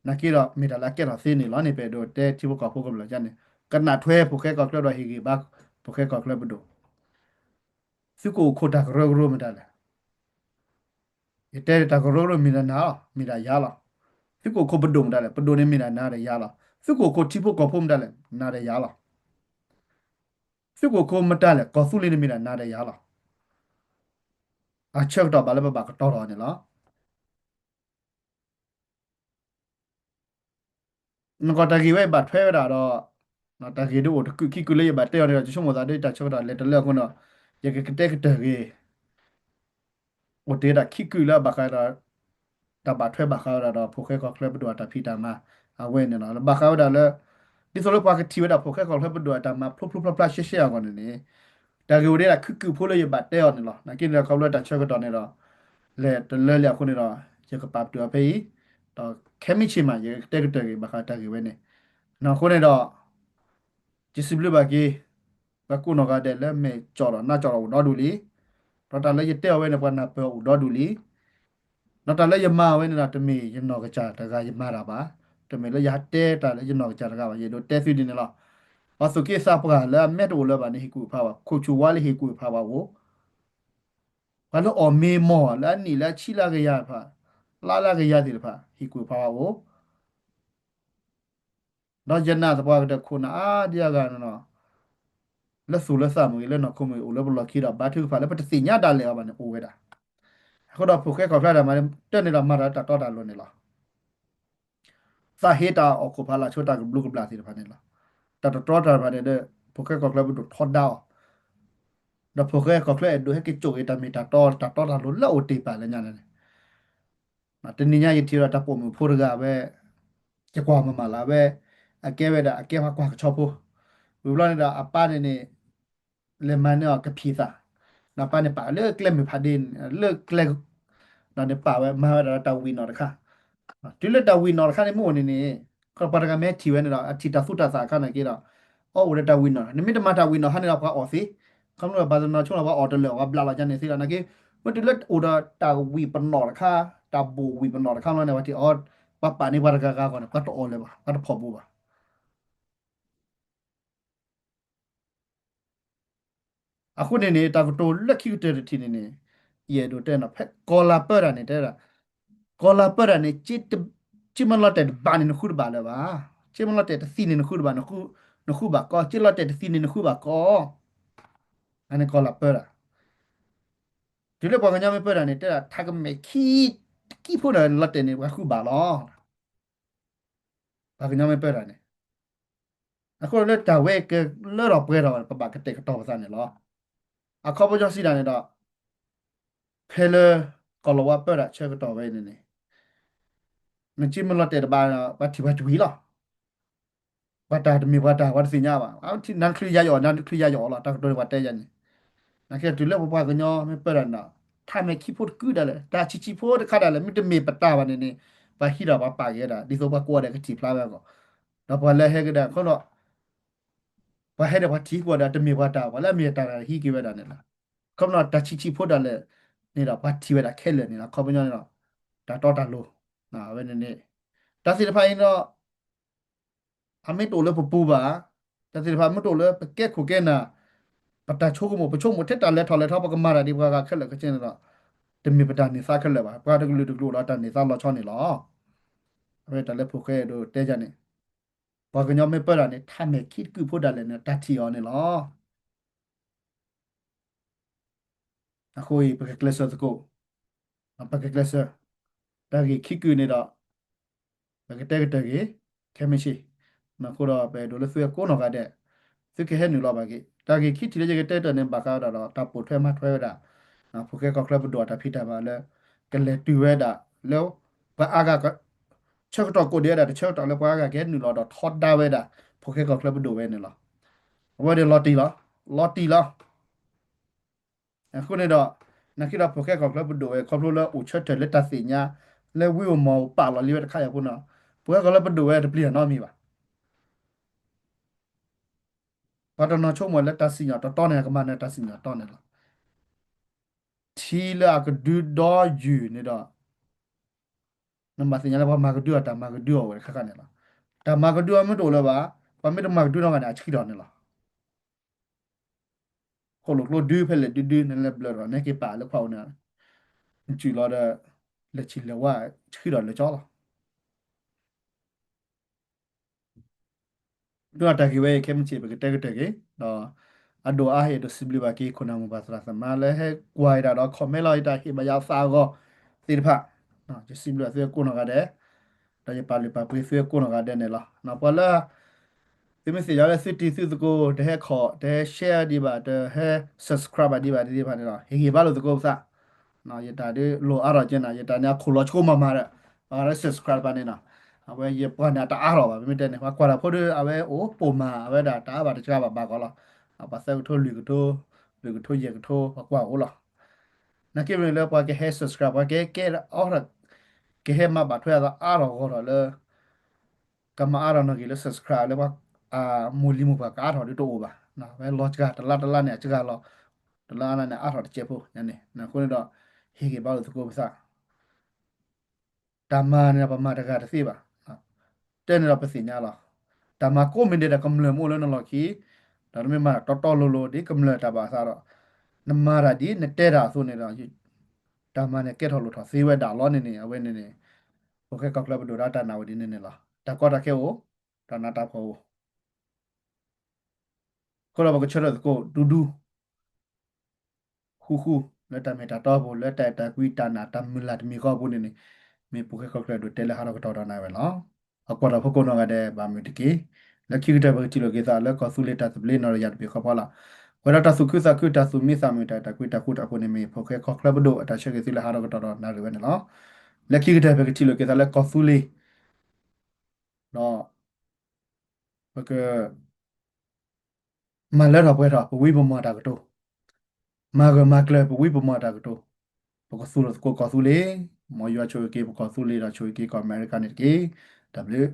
နာ်က့ဒီး မ့ၢ်တၢ်လၢအကဲထီၣ်သ့န့ၣ်လီၤန့ၣ် ပအဲၣ်ဒိးတဲထံဖိကီၢ်ဖိကမျၢၢ်န့ၣ် ကနၣ်ထွဲဖိၣ်ဃဲကီၢ်ချၢဒီးဟ့ၣ်ဂံၢ်ဘါ ဖိၣ်ဃဲကီၢ်ချၢပဒိၣ် သုကအိၣ်ခိးတၢ်ကရၢကရိမတၤလဲၣ်. ယတဲတၢ်ကရၢကရိမ့ၢ်ဒၣ်နၤလီၤ, မ့ၢ်ဒၣ်ယၤလီၤ. သုကအိၣ်ခိးပဒိၣ်မတၤလဲၣ်, ပဒိၣ်န့ၣ်မ့ၢ်ဒၣ်နၤဒီးယၤလီၤ. သုကအိၣ်ခိးထံဖိကီၢ်ဖိမတၤလဲၣ်, နၤဒီးယၤလီၤ. သုကအိၣ်ခိးမတၤလဲၣ်, ကီၢ်သူလ့ၤန့ၣ်မ့ၢ်ဒၣ်နၤဒီးယၤလီၤ. အဆၢကတီၢ်ဘၣ်လၢပဘၣ်ကတီၤထီၣ်န့ၣ်လီၤ. နကီၢ်တၢ်ဂ့ၢ်ဝဲဘၣ်ထွဲဝဲဒၣ်ဒီး တၢ်ဂ့ၢ်ဒ်အိၣ်တကုာ်ခံကုာ်လၢယဘၣ်တဲအီၤန့ၣ်ဒီး ယဆိကမိၣ်သးဒ်တၢ်ဆၢကတီၢ်လဲၤတလၢအဃိဒီး ယကကတဲကတၢၢ်ဂ့ၤ အိၣ်တ့ၢ်ဒၣ်ခံကုာ်လၢအဘၣ်ဃးဒီး တၢ်ဘၣ်ထွဲဘၣ်ဃးဝဲဒၣ်ဒီး ဖိၣ်ဃဲကီၢ်ချၢပဒိၣ်အတၢ်ဖံးတၢ်မၤအဝဲန့ၣ်လီၤ. ဘၣ်ဃးဝဲဒၣ်လၢ ဒ်သိးလၢပှၤကထံၣ်ဝဲဒၣ်ဖိၣ်ဃဲကီၢ်ချၢပဒိၣ်အတၢ်မၤဖျိဖျိဖျါဖျါရှဲရှဲအဂီၢ်န့ၣ်န့ၣ် တၢ်ဂ့ၢ်အိၣ်ဒၣ်ခံကုာ်ဖိလၢယဘၣ်တဲအီၤန့ၣ်လီၤ. နာ်က့န့ၣ်ဒီး ခီဖျိတၢ်ဆၢကတီၢ်န့ၣ်ဒီး လဲၤတလၢလံအဃိန့ၣ်ဒီး ယကပာ်ပတုာ်အီၤဖဲအံၤ, ဒီးခဲမုၢ်ဆ့ၣ်မး ယကတဲကတၢၢ်ဂ့ၤ ဘၣ်ဃးတၢ်ဂ့ၢ်ဝဲန့ၣ်. အဃိန့ၣ်ဒီး ယစံးဘျုးဘၣ်က့ၤ ပှၤကိးနီၢ်ဂၤဒဲးလၢမဲာ်ကၠီၣ်ဒီးနါကၠီၣ်ဒီးအိၣ်ဒီဒူၣ်လံ. ဒီးတၢ်လၢယတဲအီၤဝဲန့ၣ် ပှၤနၢ်ပၢၢ်အိၣ်ဒီဒူၣ်လံ. ဒီးတၢ်လၢယမၤဝဲန့ၣ်ဒီး တမ့ၢ်ယနီၢ်ကစၢ်တဂၤယမၤတၢ်ဘၣ်. တမ့ၢ်လၢယဟးတဲတၢ်လၢယနီၢ်ကစၢ်တဂၤဘၣ်. ယအဲၣ်ဒိးတဲသုဒ်န့ၣ်လီၤ. ပှၤသူၣ်က့သးပှၢ်လၢအမဲတအိၣ်လၢၤဘၣ်န့ၣ် ဟ့ၣ်ကူၣ်ဖးဝဲ, ခိၣ်ဆူၣ်ဝါလၢဟ့ၣ်ကူၣ်ဖးဝဲအိၣ်, ပှၤလၢအီၣ်မ့ၤမီၢ်လၢအနံၣ်လၢအဆံလၢအကယၤတဖၣ်, လါလၢအကယၤသ့ၣ်တဖၣ် ဟ့ၣ်ကူၣ်ဖးဝဲအိၣ်. ဒီးယနာ်သပှၢ်ကတၢၢ်ခိၣ်နၢ်အါဒံအါဂၤန့ၣ်လီၤ. လၢသူၣ်လၢသးမ့ၢ်ဂ့ၤ လၢနီၢ်ခိမ့ၢ်ဂ့ၤ အိၣ်လၢပလီၢ်ခံဒီး ဘါထုကဖၣ်လၢပတသ့ၣ်ညါဒၣ်လဲာ်အီၤဘၣ်န့ၣ် အိၣ်ဝဲဒၣ်. အဃိဒီးဖိၣ်ဃဲကီၢ်ချၢတၢ်မၤတၢ်န့ၣ်ဒီး မၤတၢ်လၢတၢ်တီတၢ်လိၤန့ၣ်လီၤ. သးဟ့တၢ်အီၣ်ခိၣ်ဖးလာ်ဆိတၢ်ကဘျုးကဘျၣ်သ့ၣ်တဖၣ်န့ၣ်လီၤ. တၢ်တတြီတၢ်တဖၣ်န့ၣ်ဒီး ဖိၣ်ဃဲကီၢ်ချၢပဒိၣ်ထီဒါအီၤ, ဒီးဖိၣ်ဃဲကီၢ်ချၢအဲၣ်ဒိးဟဲက့ၤစိာ်က့ၤတၢ်မ့ၢ်တၢ်တီ တၢ်တီတၢ်လိၤလၢအိၣ်တ့ၢ်ပာ်လၢညါန့ၣ် တနံၤညါယထံၣ်ဒီးတၢ်ပိာ်မုၣ်ဖိတဂၤဝဲ, ယကွၢ်မၤမၤလၢဝဲ, အကဲဝဲဒၣ် အကဲပှၤကွၢ်ကဆီဖိ, ဝံၤဘျီန့ၣ်ဒီးအပၢ်န့ၣ်န့ၣ် လဲၤမၤန့ၢ်အီၤကဖံးသး, ဒီးပၢ်န့ၣ်ပာ်လၢကျဲမုၢ်ဖးဒ့, လၢကျဲ, ဒီးန့ၣ်ပာ်ဝဲမၤဝဲဒၣ်တၢ်ဝံာ်နီၣ်တခါ, တုၤလၢတၢ်ဝံာ်နီၣ်တခါန့ၣ်မ့ၢ်အိၣ်န့ၣ်န့ၣ်, ပှၤတဂၤမ့ၢ်ထံၣ်ဝဲန့ၣ်ဒီး အထံၣ်တၢ်သူတၢ်သၣ်အခါန့ၣ်က့ဒီး, အီၣ်အိၣ်ဒီးတၢ်ဝံာ်နီၣ်, နမ့ၢ်တမၤတၢ်ဝံာ်နီၣ်ခါန့ၣ်ဒီးပှၤအီၣ်သ့, ခီဖျိဘၣ်သနာ်ဆိလီၤပှၤအီၣ်တလၢာ် ပှၤဘျးလီၤကန့ၣ်သ့လီၤနာ်က့, မ့ၢ်တုၤလၢအိၣ်ဒီးတၢ်ဝံာ်ပနီၣ်တခါ, တၢ်ဘိၣ်ဝံာ်ပနီၣ်တခါလီၤန့ၣ် ပှၤထံၣ်အီၤ, ပှၤပာ်န့ၢ်ပှၤတဂၤဂၤအဂီၢ်န့ၣ် ပှၤတအီၣ်လၢၤဘၣ်, ပှၤတဖီၣ်ဘိဘၣ်. အဃိန့ၣ်န့ၣ် တၢ်ကတိၤလၢခံကတၢၢ်တထံၣ်န့ၣ်န့ၣ်, ယအဲၣ်ဒိးတဲနီၤ ဖဲကီၢ်လၤပၢတၢ်န့ၣ်တဲဒၣ်, ကီၢ်လၤပၢတၢ်န့ၣ်, က့မ့ၢ်လီၤတဲာ်တဘၣ်န့ၣ် နဃုတဘၣ်လၢၤဘၣ်, က့မ့ၢ်လီၤတဲာ်တသံန့ၣ် နဃုတဘၣ်, နဃုဘၣ်ကီ, က့လီၤတဲာ်တသံန့ၣ် နဃုဘၣ်ကီ, အန့ၣ်ကီၢ်လၤပၢတၢ်, တုၤလၢပှၤကညီမ့ၢ်ပၢတၢ်န့ၣ် တဲဒၣ်ထးကမဲာ်ခံ, တကံၢ်ဖိဒီးလီၤတဲာ်န့ၣ် ပှၤဃုဘၣ်လီၤ. ပှၤကညီမ့ၢ်ပၢတၢ်န့ၣ်, အဃိလၢတၢ်ဝဲကလၢထီၣ်ပှဲၤထီၣ် ပဘၣ်ကတဲာ်ကတီၤပသးန့ၣ်လီၤ. အခီပညီစံးတၢ်န့ၣ်ဒီး ဖဲလၢ ကီၢ်လီၤဝါပၢတၢ်ဆၢကတီၢ်ဝဲန့ၣ်န့ၣ် နက့မ့ၢ်လီၤတဲာ်တဘၣ် ပှၤထံၣ်ပှၤကွံာ်လီၤ. ပှၤတၢ်တမ့ၢ်ပှၤတၢ် ပှၤတသ့ၣ်ညါဘၣ်. နါတချုးယၤယီၤ နါတချုးယၤယီၤလီၤ တၢ်ကတိၤန့ၣ်ပှၤတဲယၤန့ၣ်. နာ်က့တုၤလၢပပှၤကညီမ့ၢ်ပၢတၢ်န့ၣ်ဒီး ထးမဲာ်ခံဖိတကုာ်ဒၣ်လဲာ် တၢ်ဆံးဆံးဖိတခါဒၣ်လဲာ် မ့တမ့ၢ်ပတၢ်ဘၣ်န့ၣ်န့ၣ် ပှၤဟံးဒီးပှၤပာ်က့ၤဝဲဒၣ် ဒ်သိးပှၤကိးဂၤဒဲးကထံၣ်ဖျါဝဲအဂီၢ်, ဒီးပှၤလၢဟဲကဒါ ခီဒီး ပှၤဟဲဒီးပှၤထံၣ်ပှၤဒီး တမ့ၢ်ပှၤတၢ် ပှၤလၢအမ့ၢ်တၢ်တၢ်ဟံးက့ၤဝဲဒၣ်န့ၣ်လီၤ. ခီပညီတၢ်ဆံးဆံးဖိဒၣ်လဲာ်န့ၣ်ဒီး ပှၤထံၣ်ဝဲဒၣ်ခဲလၢာ်န့ၣ်လီၤ. အခီပညီန့ၣ်ဒီး တၢ်တီတၢ်လိၤ အဝဲန့ၣ်န့ၣ် တၢ်သ့ၣ်တဖၣ်အံၤဒီး အမ့ၢ်တအိၣ်လၢပပူၤဘၣ်, တၢ်သ့ၣ်တဖၣ်မ့ၢ်တအိၣ်လၢပကဲခိၣ်ကဲနၢ်, ပတၢ်ဆိကမိၣ် ပဆိကမိၣ်ထဲတၢ်လဲၤထီၣ်လဲၤထီ ပကမၤတၢ်ဒ်ပှၤဂၤခဲလၢာ်ခဲဆ့န့ၣ်ဒီး တမ့ၢ်ပတၢ်န့ၢ်သါခဲလၢာ်ဘၣ်. ပှၤတကလုာ်တကလုာ်အိၣ်ဒီးတၢ်န့ၢ်သါလီၤဆီန့ၣ်လီၤ. အဝဲတၢ်လၢဖိၣ်ဃဲဒိးတဲယၤန့ၣ် ပှၤကညီမ့ၢ်ပၢတၢ်န့ၣ် ထးမဲာ်ခံတကုာ်ဖိဒၣ်လဲာ်န့ၣ် တၢ်ထံၣ်အီၤန့ၣ်လီၤ. အဃိအံၤ ပကကျဲးစၢးသကိး, ပကကျဲးစၢး, တၢ်ဂ့ၢ်ခံကုာ်န့ၣ်ဒီး ပကတဲကတၢၢ်က့ၤ ခဲမုၢ်ဆ့ၣ်, အဃိဒီးပအဲၣ်ဒိးလၢသုဝဲကိးနီၢ်ဂၤဒဲး သုကဟဲနုာ်လီၤဘၣ်က့ၤ တၢ်ဂ့ၢ်ခံထံၣ်လၢယကတဲတၢၢ်န့ၣ် ဘၣ်ဃးဒီးတၢ်ပိာ်ထွဲမၤထွဲဝဲဒၣ် ဖိၣ်ဃဲကီၢ်ချၢပဒိၣ်အတၢ်ဖံးတၢ်မၤလၢ ကလဲၤတုၤဝဲဒၣ်လၢ ပှၤအါဂၤ ဆၢကတီၢ်ကိးဒံးဝဲဒၣ်တဆၢကတီၢ်လၢပှၤအါဂၤကဟဲနုာ်လီၤဒီးထီဒါဝဲဒၣ် ဖိၣ်ဃဲကီၢ်ချၢပဒိၣ်ဝဲန့ၣ်လီၤ. အဝဲဒီးလီၤတံၢ်လီၤ, လီၤတံၢ်လီၤ. အဃိန့ၣ်ဒီး နာ်က့ဒီးဖိၣ်ဃဲကီၢ်ချၢပဒိၣ်ဝဲ ခီဖျိလၢအိၣ်ဆၢထၢၣ်လၢတၢ်သ့ၣ်ညါ လၢဝံဧိၤမီၢ်ဧိၤပာ်လီၤလံဝဲတခါအံၤအဃိန့ၣ်, ဖိၣ်ဃဲကီၢ်ချၢပဒိၣ်ဝဲတပျံၤတၢ်နီတမံၤဘၣ်. ပှၤတနီၤဆိကမိၣ်လၢတၢ်စံၣ်ညီၣ်တီတီန့ၣ် ကမၤနၢၤတၢ်စံၣ်ညီၣ်တီန့ၣ်လီၤ. ထံလၢအကဒုဒီယုၢ်န့ၣ်ဒီး နဘၣ်သ့ၣ်ညါလၢပှၤမၤကဒုအီၤ တၢ်မၤကဒုအီၤဝဲတခါခါန့ၣ်လီၤ. တၢ်မၤကဒုအီၤမ့ၢ်တအိၣ်လၢၤဘၣ်, ပှၤမ့ၢ်တမၤကဒုနီတဂၤန့ၣ် အဆှံထီၣ်န့ၣ်လီၤ. ဃိၣ်လိာ်ကျိဒုဖဲလဲၣ်ဒုဒု နလဲၤဘျၢထီၣ် နဟဲက့ၤပာ်လၢခွါအိၣ်န့ၣ် နစုၣ်လီၤဒီး လဲၤဆံးလဲၤဝါ ဆှံထီၣ်လၢာ်ကၠီလီၤ. ဒီးတၢ်ဂ့ၢ်ဝဲအံၤ ခဲမုၢ်ဆ့ၣ် ပကတဲကတၢၢ်က့ၤ ဒီး အဒိၣ်အါဟ့ၣ်ဒိးစံးဘျုးဘၣ်က့ၤ ခိၣ်နၢ်မိၢ်ပၢ်သရၣ်သမါလၢဟဲကွၢ်ယတၢ်ဒီး comment လီၤယတၢ်ဟ့ၣ်ဘၣ်ယသးအဂီၢ်သ့ၣ်တဖၣ်, ယစံးဘျုးဘၣ်သုဝဲကိးနီၢ်ဂၤဒဲး, ဒီးယပာ်လုၢ်ပာ်ပှ့ၤသုဝဲကိးနီၢ်ဂၤဒဲးန့ၣ်လီၤ. ပှၤလၢ သုမ့ၢ်သ့ၣ်ညါလၢသုတံၤသုသကိး တဟဲ comment ဒံးဘၣ် တဟဲ subscribe ဘၣ်ဒံးဘၣ်သ့ၣ်တဖၣ်န့ၣ်ဒီး ဟ့ၣ်ဂံၢ်ဘါလိာ်သကိးပသး, ယတၢ်ဒုးလိၣ်အါထီၣ်က့ၤနၤ ယတၢ်န့ၣ် အခိၣ်လီၤဆိကမိၣ်မးဒီး ပှၤဂၤလၢ subscribe ပှၤန့ၣ်နီၤ, အဝဲယပှၤန့ၣ် အတအါထီၣ်ဘၣ် ပမ့ၢ်တဲန့ၣ် ပှၤကွၢ်တၢ်ဖိဒီး အဝဲအိၣ်ပိာ်မၤ အဝဲဒၣ်တအါဘၣ်တစှၤဘၣ်ဘၣ်ကီးလီၤ. ပှၤသၢကထိလွံၢ်ကထိ လွံၢ်ကထိယဲၢ်ကထိ ပှၤကွၢ်အိၣ်လီၤ. နာ်က့မ့ၢ်လၢပှၤကဟဲ subscribe ပှၤကဟဲကဲအီထီၣ် ကဟဲမၤဘၣ်ထွဲအသးအါထီၣ်ဂီၢ်ထီၣ်လၢ ကမၤအါထီၣ်နီၣ်ဂံၢ်လၢ subscribe လၢပှၤ အမိၢ်လံၤမိၢ်ပှၢ်ကအါထီၣ်ဒုးတအိၣ်ဘၣ်. ဝဲလီၤစှၤ တလါတလါန့ၣ် အစှၤလီၤ, တလါအါလါန့ၣ် အါထီၣ်တစဲးဖိန့ၣ်. အဃိန့ၣ်ဒီး ဟ့ၣ်ဂံၢ်ဘါလိာ်သကိးပသး တၢ်မၤန့ၣ်ဒီး ပမၤတဂၤတသ့ဘၣ်. တဲန့ၣ်ဒီးပသ့ၣ်ညါလီၤ. တၢ်မၤကိးမံၤဒဲးဒီး ကမျၢၢ်မ့ၢ်အိၣ်လၢနလီၢ်ခံ, ဒီးနမ့ၢ်မၤတီတီလိၤလိၤ ဒ်ကမျၢၢ်တၢ်ဘၣ်အသးဒီး နမၤတၢ်ဒ်နတဲတၢ်အသိးန့ၣ်ဒီး တၢ်မၤန့ၣ်ကဲထီၣ်လိၣ်ထီၣ်သ့ဝဲဒၣ်လီၤန့ၣ်န့ၣ် အဝဲန့ၣ်န့ၣ် ဖိၣ်ဃဲကီၢ်ချၢပဒိၣ်ဒီးတၢ်နာ်ဝဲဒ်န့ၣ်န့ၣ်လီၤ. တၢ်ကီတၢ်ခဲအိၣ်, တၢ်နးတၢ်ဖှီၣ်အိၣ် အဃိဒီးပကဆၢထၢၣ်သကိးဒူဒူ ဃူဃူ လၢတၢ်မ့ၢ်တၢ်တီအပူၤ လၢတၢ်အဲၣ်တၢ်ကွံတၢ်နာ်တၢ်မုၢ်လၢ်တမံၤဃီအပူၤန့ၣ်န့ၣ် မ့ၢ်ဖိၣ်ဃဲကီၢ်ချၢဒိၣ်တဲလၢဟးထီၣ်ကတီၢ်ဒီးနၤဝဲလီၤ. အကွၢ်တၢ်ဖိကိးနီၢ်ဂၤဒဲး ဘၣ်မုာ်တက့ၢ်. လၢခံကတၢၢ်ပကထံၣ်လိာ်က့ၤသးလၢကီၢ်သူလ့ၤတၢ်သဘျ့နီၣ်တယၢ်တဘ့ၣ်ဃီဖီလာ် ပဝဲဒၣ်တၢ်သူၣ်ခုသးခု တၢ်သူၣ်မံသးမုာ် တၢ်အဲၣ်တၢ်ကွံတၢ်ဃူတၢ်ဖိးန့ၣ် မ့ၢ်ဖိၣ်ဃဲကီၢ်ချၢပဒိၣ်အတၢ်ဆၢဂ့ၤသုလၢဟးထီၣ်ကတီၢ်ဒီးနၤဝဲန့ၣ်လီၤ. လၢခံကတၢၢ်ပကထံၣ်လိာ်က့ၤသးလၢကီၢ်သူလ့ၤ ဒီး ပက မၤလၢထီၣ်ပှဲၤထီၣ် ပဝံပမီၢ်တၢ်ကတိၤ, မၤဂၢၢ်မၤကျၢၤ ပဝံပမီၢ်တၢ်ကတိၤ, ပကသူၣ်ထီၣ်သကိးကီၢ်သူလ့ၤ, မ်ယွၤဆိၣ်ဂ့ၤက့ၤပကီၢ်သူလ့ၤဒီးဆိၣ်ဂ့ၤက့ၤကီၢ်အမဲရကၤန့ၣ်တက့ၢ်. တၢ်ဘျုး